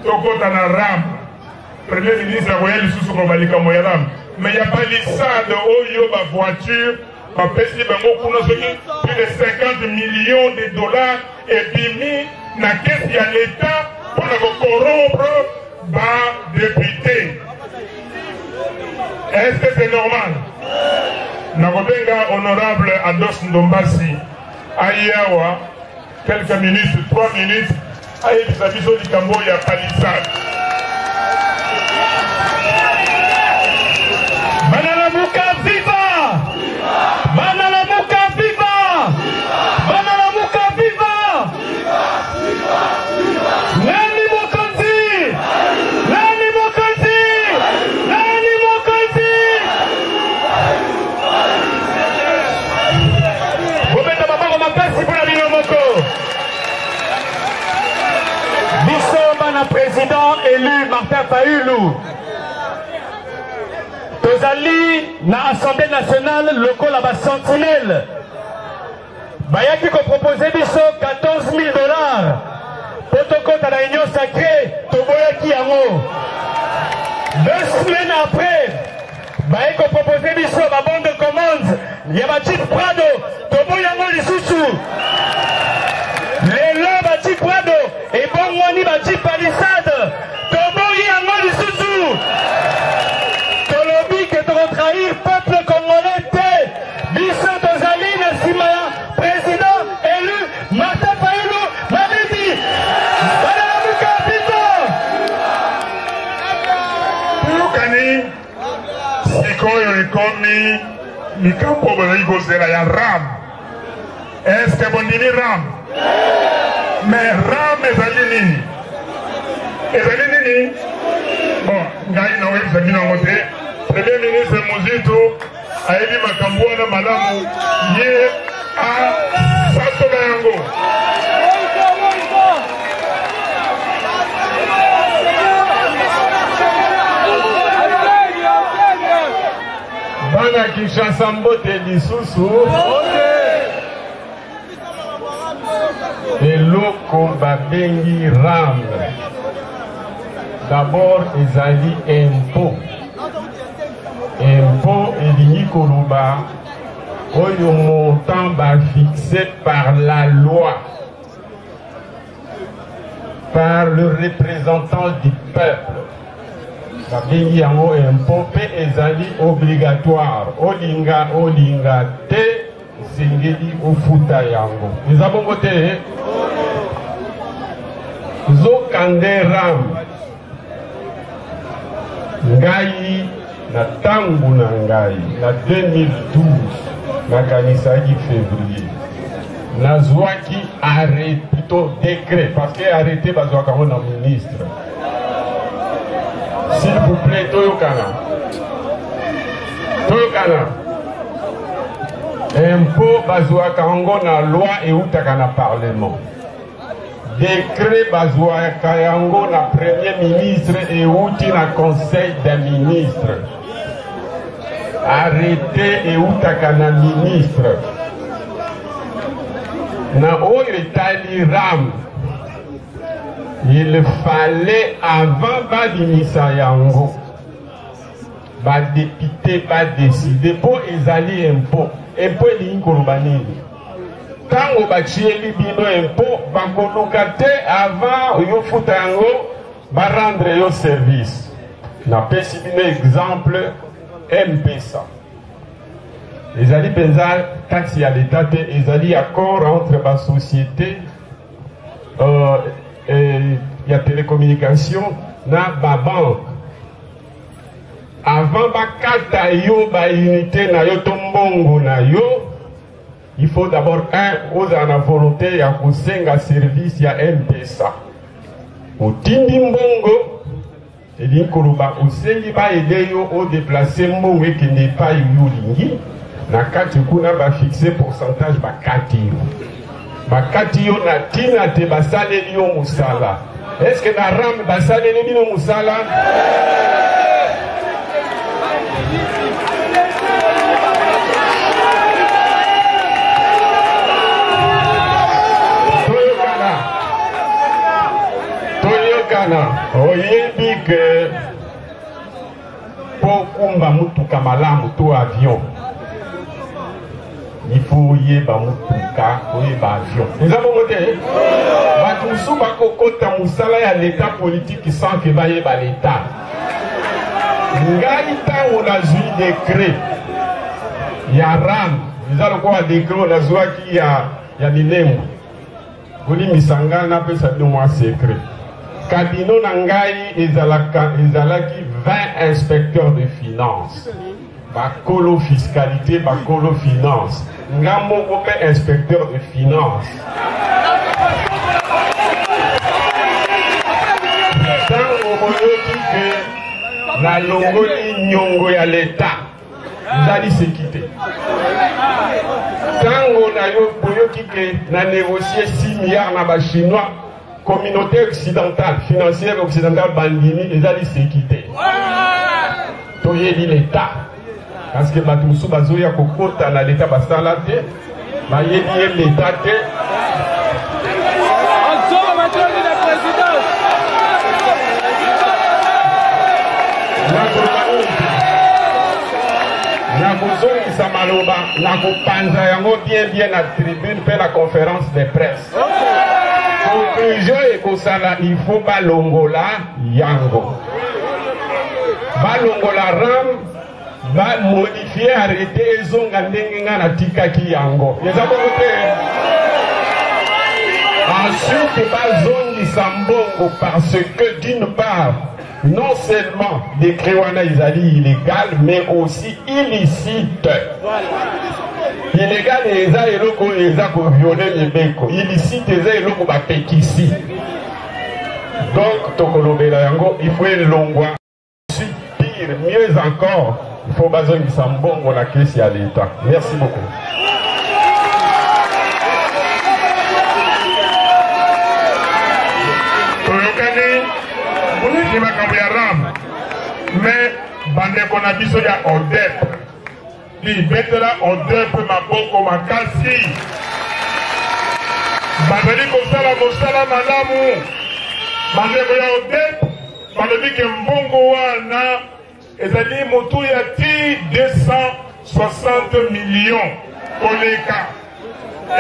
tokota na ram Premier ministre akoya lisusu koloba likambo ya ram mais ya palissade oyo ba voiture bapesi bango kuna soki plus de 50 millions de dollars ebimi na kesi ya l'etat mpo na kocorrompre ba député. Est-ce que c'est normal? Nakobenga honorable Ados Ndombasi aye awa quelques minutes, 3 minutes ayebisa biso likambo ya palissade. Bana Lamuka viva! Bana Lamuka viva! Bana Lamuka viva! Nani mokonzi? Nani mokonzi? Nani mokonzi? Bobeta maboko makasi mpo na bino moko. Biso bana président élu Martin Fayulu tozali na Assemblée nationale lokola ba sentinelle bayaki kopropose biso 14 000 dollars mpo tokɔta na union sacrée, toboyaki yango. 2 semaines après, baye kopropose biso babon de commande ya bajeep Prado, toboyi yango lisusu. Lelo bajeep Prado ebongwani bajeep Palisade, toboyi yango lisusu. Tolobi ke tokotrahir peuple congolais te. Biso tozali na nsima ya président élu Martin Fayulu Madidi. Bana Lamuka biso. Toyokani sikoyo, ekomi likambo oyo bozali kozela ya ram. Est-ce bondimi ram? Mais ram ezali nini? Ezali nini? Bon, ngai nakoyebisa bino yango te. Premier ministre Muzito ayebi makambo wana malamu, ye asatola yango. Bana Kinshasa, mbote lisusu. Eloko babengi ram, d'abord ezali impôt. Impôt elingi koloba oyo montant bafixe par la loi, par le représentant du peuple, babengi yango impôt. Mpe ezali obligatoire, olinga olinga te, esengeli ofuta yango. Eza bongo te? Nzokande ram, ngai na ntango na ngai na 2012, nakanisaki février, nazwaki arrêté, plutôt décret, parce que arrêté bazwaka yango na ministre. S'il vous plaît, toyokana, toyokana. Impôt bazwaka yango na loi eutaka na parlement. Décret bazwaka yango na premier ministre, euti na conseil des ministres. Arrêté eutaka na ministre. Na oyo etali ram, il fallait avant babimisa yango, badéputé badécider, mpo ezali impôt. Impôt elingi koloba nini? Ntango batieli bino impôt, bakoluka te avant yofuta yango barendre yo service. Napesi bino exemple, M-Pesa ezali mpenza kati ya leta te, ezali accord entre basociété ya télécommunication na babanque. Avant bakata yo baunité na yo to mbongo na yo, il faut d'abord un ozala na volonté ya kosenga service ya M-Pesa. Otindi mbongo. Elingi koloba osengi ba aider yo o deplacer mbongo ekende epayi yo olingi, na kati kuna ba fixer pourcentage bakati yo. Bakati yo na tina te basaleli yo mosala. Est ce que na RAM basaleli bino mosala? Toyokana. Toyokana. Oyebi ke mpo okumba motuka malamu to avion il faut oyeba motuka oyeba avion eza bongo te bato mosusu bakokota mosala ya leta politike sans ke bayeba leta ngai ntango nazwi dekret ya ram eza lokola dekret oyo nazwaki ya, ya minembo Bolimbisa ngai napesa bino mwa secret. Kabino na ngai ezalaka ezalaki 20 inspecteurs de finance, bakolo fiscalité, bakolo finance, nga moko mpe inspecteur de finance. Ntango boyoki ke nalongoli nyongo ya leta eza liseki te ntango na yo boyoki ke na négocie 6 milliards na bachinois communauté occidentale financière occidentale bandimi eza liseki te toyebi leta parce que bato mosusu bazoya kokota na leta basala te bayebi ye leta te nakozongisa maloba nakopanza yango bien bien na tribune mpe na conférence de presse conclusion ekosala il faut balongola yango balongola ram ba modifier arrete ezonga ndenge nga natikaki yango eza bongo te ensuite bazongisa mbongo parce que d'une part non seulement décret wana ezali illégal mais aussi illicite illégal eza eloko oyo eza koviole mibeko illicite eza eloko bapekisi donc tokolobela yango il faut elongwa Pire, mieux encore, il faut bazongisa mbongo na kesi ya l'État. Merci beaucoup. Toyokani boleki makambo ya ram me bandeko na biso ya odep libetela odep maboko makasi bazali kosala mosala malamu bandeko ya odep Balobi ke mbongo wana ezali motuya ti 260 millions koleka.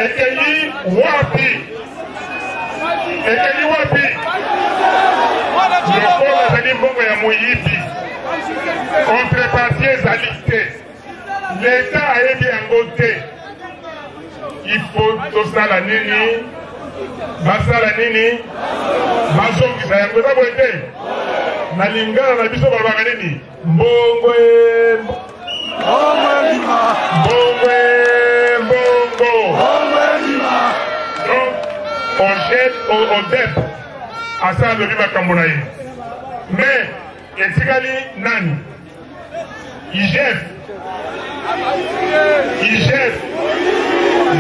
Ekeyi wapi? Ekeyi wapi? Lokola ezali mbongo ya moyibi, contrepartie ezali te, leta ayebi yango te. Il faut tosala nini? Basala nini? Bazongisa yango. Eza boye te? Na lingala na biso balobaka nini? Mbongo e mbongo e mbongo. Donc OGEL ODEP asa alobi makambo na ye, mais etikali nani? IGF IGF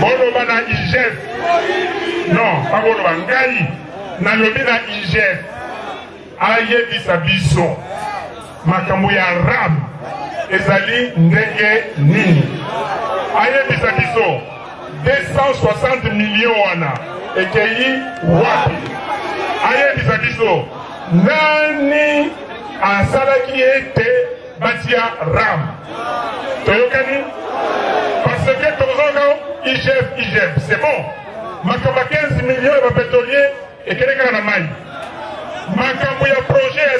boloba na IGF non baboloba ngai nalobi na IGF ayebisa biso makambo ya ram ezali ndenge nini ayebisa biso 260 millions wana ekei wapi ayebisa biso Nani asalaki ete batia ram? Toyokani? Parce que tokozonga IGF, IGF, c'est bon. Makambo ya 15 millions ya bapétrolier ekende kaka na mai. Makambo ya projet ya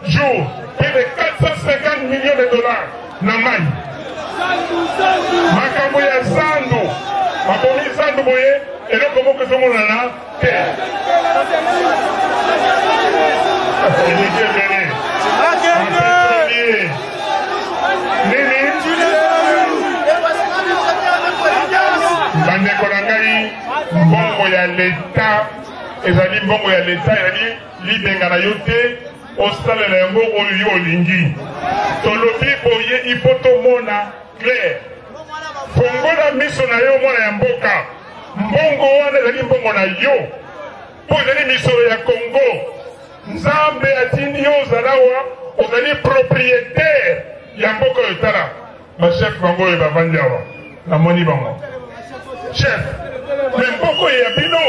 100 jours, plus de 450 millions de dollars na mai. Makambo ya zandu, babomi zandu boye, eloko moko ezomonana te. Eleki ebele. Bapétrolier. Nini? Bandeko na ngai, mbongo ya leta ezali mbongo ya leta, ezali libenga na yo te. Osalela yango oyo yo olingi. Tolobi boye, il faut tomona clair. Fongola miso na yo mwana ya mboka. Mbongo wana ezali mbongo na yo. Mpo ezali misolo ya Congo. Nzambe atindi yo ozala awa, ozali propriétaire ya mboka oyo. Tala ba chef bango oyo bavandi awa, namoni bango chef, me mboka oyo ya bino.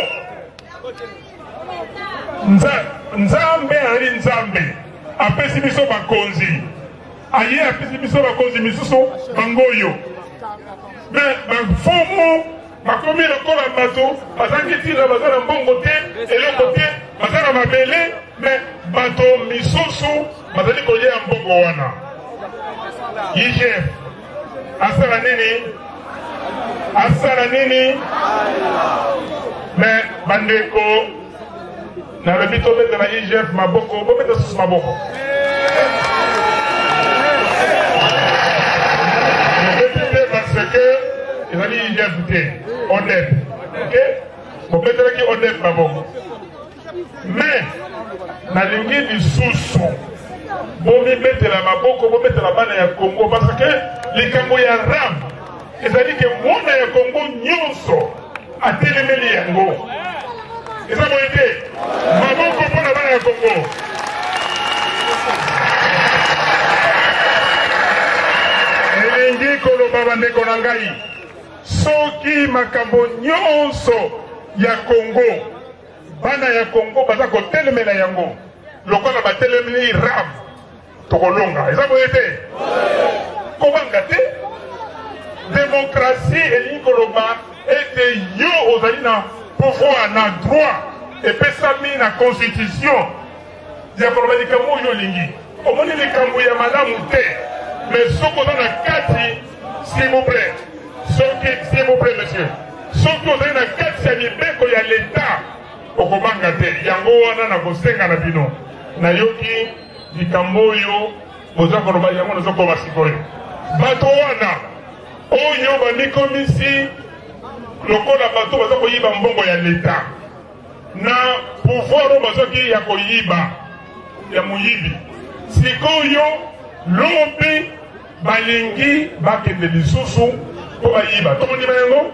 Nzambe azali Nzambe, apesi biso bakonzi, aye apesi biso bakonzi misusu bango oyo, me bafumu bakomi lokola bato bazangi ntina, baza na mbongo te, eloko te, baza na mabele, me bato misusu bazali kolia mbongo wana. IGF asala nini? Asala nini? Me bandeko, nalobi tobetela IGF maboko, bobeta susu maboko. Bobeti te parce que ezali IGF te, ODEP. Ok? Bobetelaki ODEP maboko. Mais nalingi lisusu bomibetela maboko, bobetela bana ya Congo parce que likambo ya RAM ezali ke mwana ya Congo nyonso atelemeli yango. Eza boye te? Maboko mpo na bana ya Congo. Elingi koloba bandeko na ngai, soki makambo nyonso ya Congo, bana ya Congo baza kotelemela yango lokola batelemeli RAM, tokolonga. Eza boye te? Kobanga te. Demokrasie elingi koloba ete yo ozali na pouvoir, na droit epesami na constitution ya koloba likambo oyo olingi. Omoni likambo ya malamu te, mais soki oza na kati, s'il vous plaît, soki, s'il vous plaît monsieur, soki ozali na kati ya mibeko ya leta, okobanga te. Yango wana nakosenga na bino, nayoki likambo oyo boza koloba, yango nazokoma sikoyo. Bato wana oyo bamikomisi lokola bato baza koyiba mbongo ya leta, na pouvoir oyo bazwaki ya koyiba ya moyibi, sikoyo lobi balingi bakende lisusu mpo bayiba. Tokondima yango?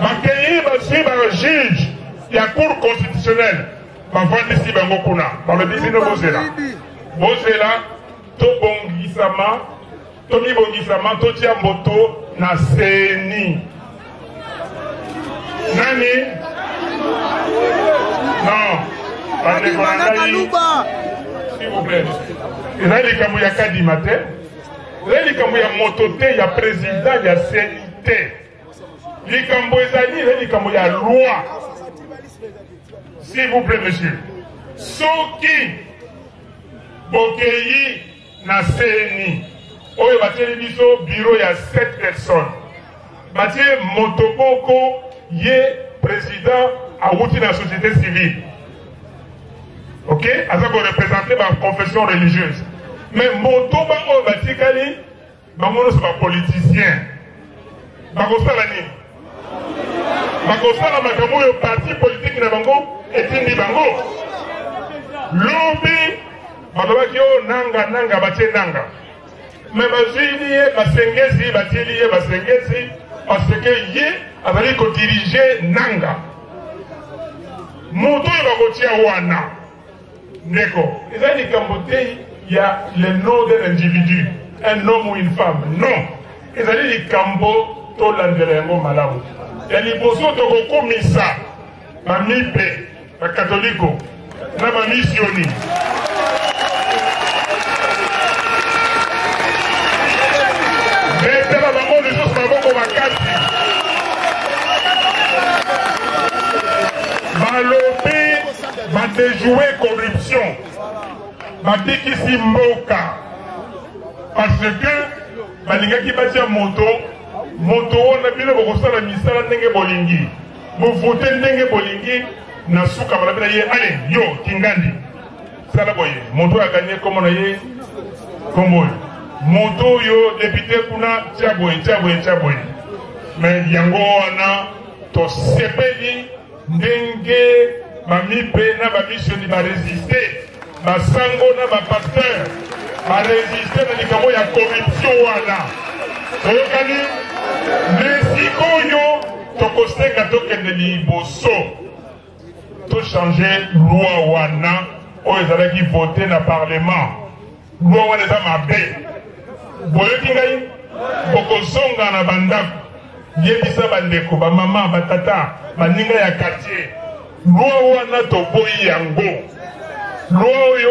Bakei bazwi ba juge ya cour constitutionnelle, bavandisi bango kuna, balobi bino bozela, bozela tobongisama, tomibongisama, totia moto na seni. Nani? Non, bandeko na ngai, s'il vous plaît, ezali likambo ya Kadima te, ezali likambo ya moto te, ya président ya seni te. Likambo ezali, ezali likambo ya loi. S'il vous plaît monsieur, soki bokei na CENI oyo batieli biso bureau ya 7 personnes, batie moto moko, ye président awuti na société civile, ok, aza korepresente ba confession religieuse, mais motoba oyo batikali bango nyonso ba politicien. Bakosala nini? Bakosala makambo oyo parti politique na bango etindi bango. Lobi balobaki oyo nanga nanga, batie nanga, me bazwili ye basengezi, batieli ye basengezi parce que ye azali kodirige nanga. Moto oyo bakotia wana, ndeko, eza likambo te ya le nom d'un individu, un homme ou une femme, non, ezali likambo tolandela yango malamu. Ya liboso, tokokumisa bamipe bakatoliko na bamisioni. Betela bango lisusu maboko makasi. Balobi badejoue corruption, babikisi mboka parce que balingaki batia moto moto wana. Bino bokosala misala ndenge bolingi, bovote ndenge bolingi, na suka balobi na ye: ale yo Kingandi, sala boye. Moto oyo aganye, kombo na ye, kombo oyo, moto oyo député kuna, tia boye, tia boye, tia boye. Me yango wana tosepeli ndenge bamipe na bamisioni baresiste. Basango na ba pasteur ba resiste na likambo ya corruption wana. Toyokani? Mais sikoyo tokosenga tokende liboso to changer loi wana oyo ezalaki vote na parlement. Loi wana eza mabe. Boyoki ngai? Bokozonga na bandako, yebisa bandeko, bamama, batata, baninga ya quartier, loi wana toboyi yango. Loi oyo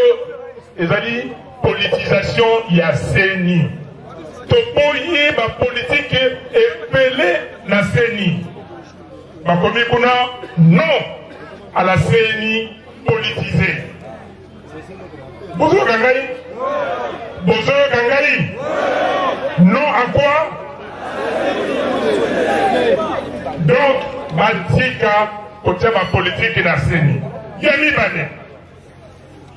ezali politisation ya CENI. Toboyi ba politike ebele na CENI. Bakomi kuna non à la CENI politisée. Bozoyoka ngai? Bozoyoka ngai? Non à quoi? Donc batika kotia bapolitike na seni. Ya mibale,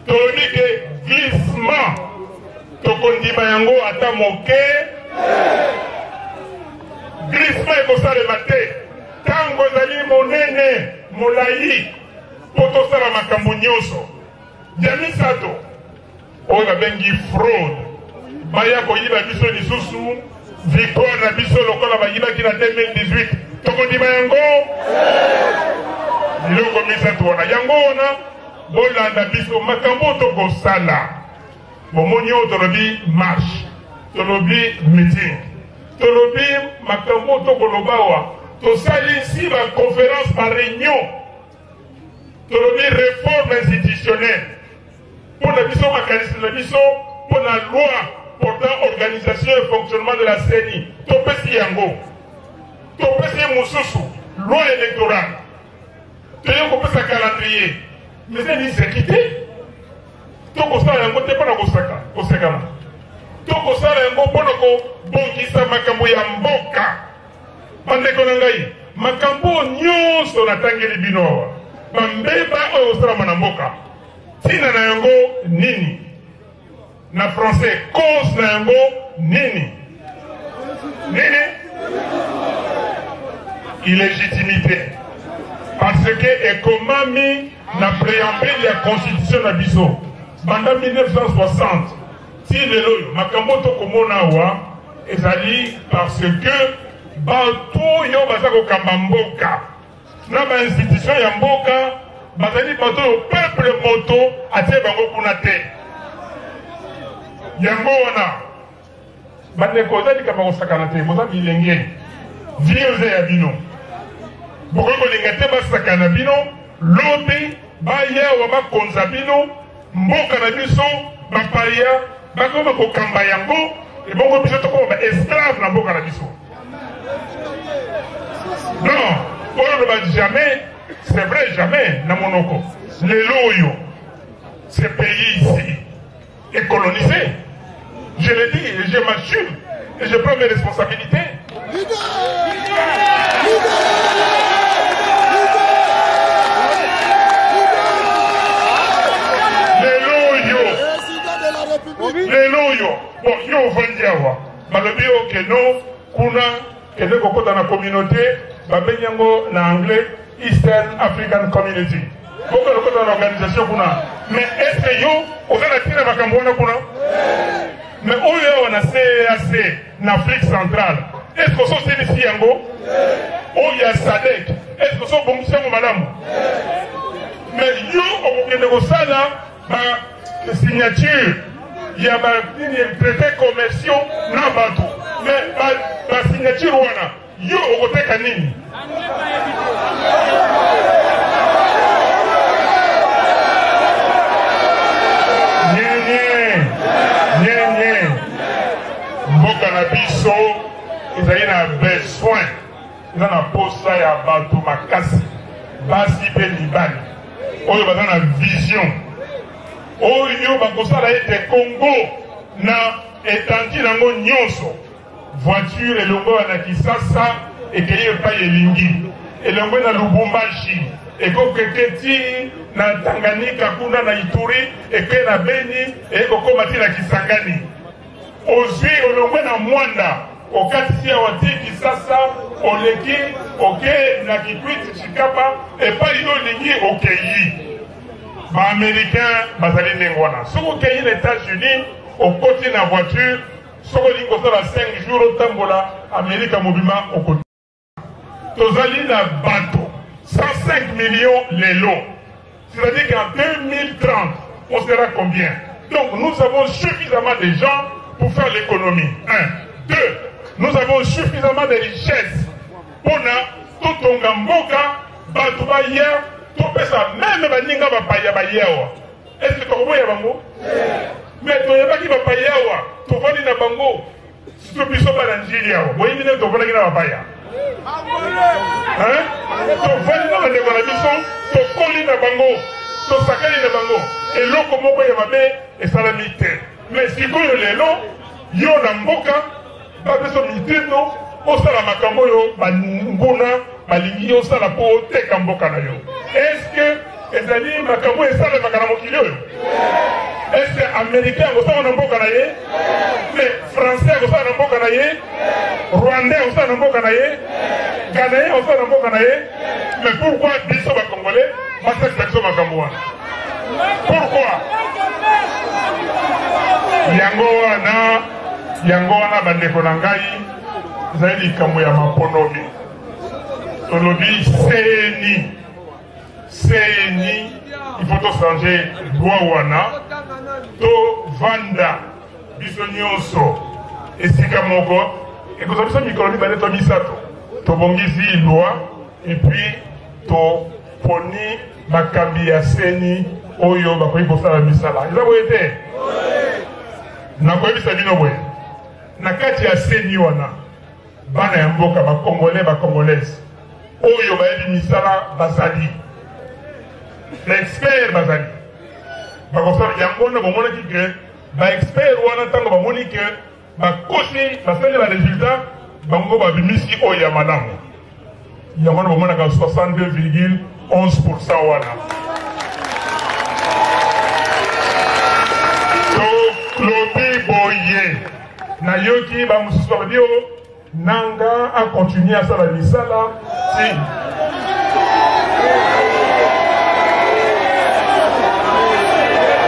tolobi ke glissement tokondima yango ata moke. Glissement ekosalema te ntango ezali monene molai mpo tosala makambo nyonso. Ya misato, oyo babengi fraude, baya koyiba biso lisusu victoire na biso lokola bayibaki na 2018, tokondima yango? Biloko misato wana, yango wana bolanda biso makambo tokosala. Bomoni oyo tolobi marche, tolobi meeting, tolobi makambo tokoloba awa, tosalisi ba conference, ba reunion, tolobi reforme institutionnelle mpo na biso, makanisi na biso mpo na loi portant organisation et fonctionnement de la CENI topesi yango, topesi ye mosusu loi électorale, toye kopesa calendrier, mais ezali seki te. Tokosala yango te mpo na kosaka kosekana, tokosala yango mpo na kobongisa makambo ya mboka. Bandeko na ngai, makambo oyo nyonso natangeli bino awa, bambeba oyo ekosalama na mboka, ntina na yango nini? Na français, cause na yango nini? Nini? Illégitimité. Parce que ekomami na préambule ya constitution na biso banda 1960 ti lelo oyo, makambo tokomona awa ezali parce que bato oyo baza kokamba mboka na ba institution ya mboka bazali bato oyo peuple moto atie bango kuna te. Yango wana bandeko, eza likambo ya kosakana te. Boza bilenge, vie eza ya bino, bokoki kolinga te basakana bino lobi bayawa bakonza bino mboka na biso, bapaya bakoma kokamba yango, ebongo biso tokoma ba esclave na mboka na biso. Non, oyo loba jamais, c'est vrai, jamais na monoko. Lelo oyo ce pays ici est colonisé, je le dis et je m'assume et je prends mes responsabilités. Lelo oyo bon, yo ovandi awa, balobi oke no kuna kende kokota na communauté babengi yango na anglais Eastern African Community, bokende kokota na organisation kuna, mais est ce que yo oza na ntina makambo wana kuna? Mais oyo awa na CEAC na Afrique centrale, est ce que ososilisi yango? Oyo ya SADC, est ce que osobongisi yango malamu? Mais yo okokende kosala ba signature ya ba nini, traité commerciaux na bato, mais ba signature wana yo okoteka nini? Nyenye nyenye, mboka na biso ezali na besoin, eza na posa ya bato makasi, basi mpe mibali oyo baza na vision oyo bakosala ete Congo na etandi nango nyonso, voiture elongwa na Kisasa ekei epai elingi, elongwe na Lubumbashi ekokeke ti na Tanganyika, kuna na Ituri ekei na Beni, ekokoma ti na Kisangani. Ozwi olongwe na Mwanda, okatisi awa ti Kisasa, oleki oke na Kikwit, Tshikapa, epai yo olingi okei. Baaméricain bazali ndenge wana. Soki okei na États-Unis, okoti na voiture, soki olingi kosala 5 jours otambola Amerika mobima, okoti. Tozali na bato 105 millions lelo, c'est-à-dire qu'en 2030 on sera combien? Donc nous avons suffisamment de gens pour faire l'économie. 1. 2. Nous avons suffisamment de richesses mpona totonga mboka, bato baya, topesa meme baninga bapaya baya awa. Est-ce que tokoboya bango? Mais toyebaki bapaya awa, tovandi na bango. Surtout biso bana Njili awa, boyebi nde tovandaki na bapaya. Tovandi na bandeko na biso, tokoli na bango, tosakani na bango, eloko moko ya mabe esalami te. Mais sikoyo lelo yo na mboka bapesa mitindo osala makambo oyo banguna balingi osala mpo oteka mboka na yo. Est-ce ezali makambo esalemaka na mokili oyo? Est-ce que américain akosala na mboka na ye? Mais français akosala na mboka na ye? Rwandais akosala na mboka na ye? Ghanéen akosala na mboka na ye? Mais pourquoi biso bacongolais basalisa biso makambo wana? Pourquoi? Yango wana, yango wana bandeko na ngai, ezali likambo ya maponomi. Tolobi CENI, CENI, il faut tochanger loi wana, tovanda biso nyonso esika moko, ekozwa biso mikolo 2 to 3, tobongisi loi et puis toponi bakambi ya CENI oyo bakoki kosala misala. Eza boye te? Nakoyebisa bino boye, na kati ya CENI wana, bana ya mboka, ba congolais, ba congolaise oyo bayebi misala bazali, ba expert bazali, bakosala yango wana. Bomonaki ke ba expert wana, ntango bamoni ke bakosi, basali ba résultat, bango babimisi oyo ya malamu. Yango wana bomonaka 62,11% wana. Tolobi boye, nayoki bamosusu balobi o Nanga akontinue asala misala ti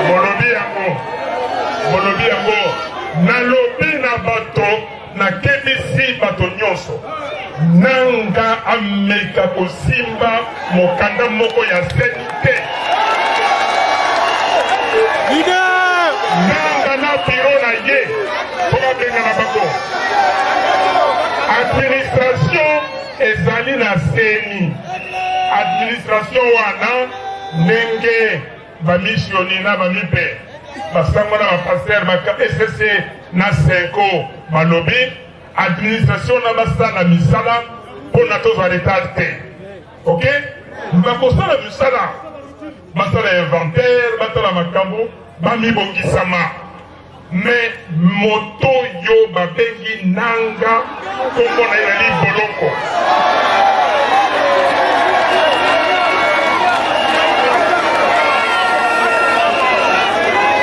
bolobi yango, bolobi yango. Nalobi na bato, nakebisi bato nyonso, Nanga ameka kosimba mokanda moko ya CENI te. Nanga na biro na ye mpo babengana bango. Administration ezali na CENI. Administration wana ndenge bamisioni na bamipe basango na bapaster baka ECC na CENCO balobi administration na basala misala mpona tozwa retard te. Ok, bakosala misala, basala inventaire, batala makambo, bamibongisama. Me moto yo babengi Nanga, kombo na ye ezali Boloko.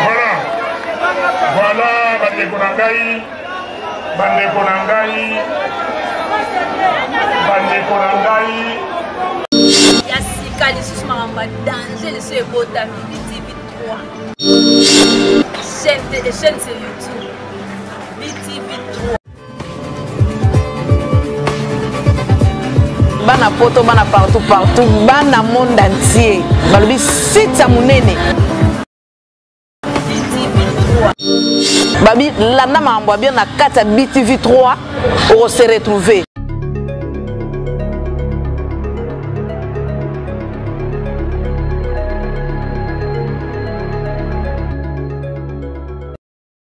Voilà, voilà bandeko na ngai, bandeko na ngai, bandeko na ngai. Ya sika lisusu makambo ya danger lisusu ebotami BTV 3 chaîne, chaîne sur YouTube BTV 3. Bana poto, bana partout partout, bana monde entier, balobi site ya monene BTV 3. Babi landa makambo ya bien na kati ya BTV 3, okose retrouver.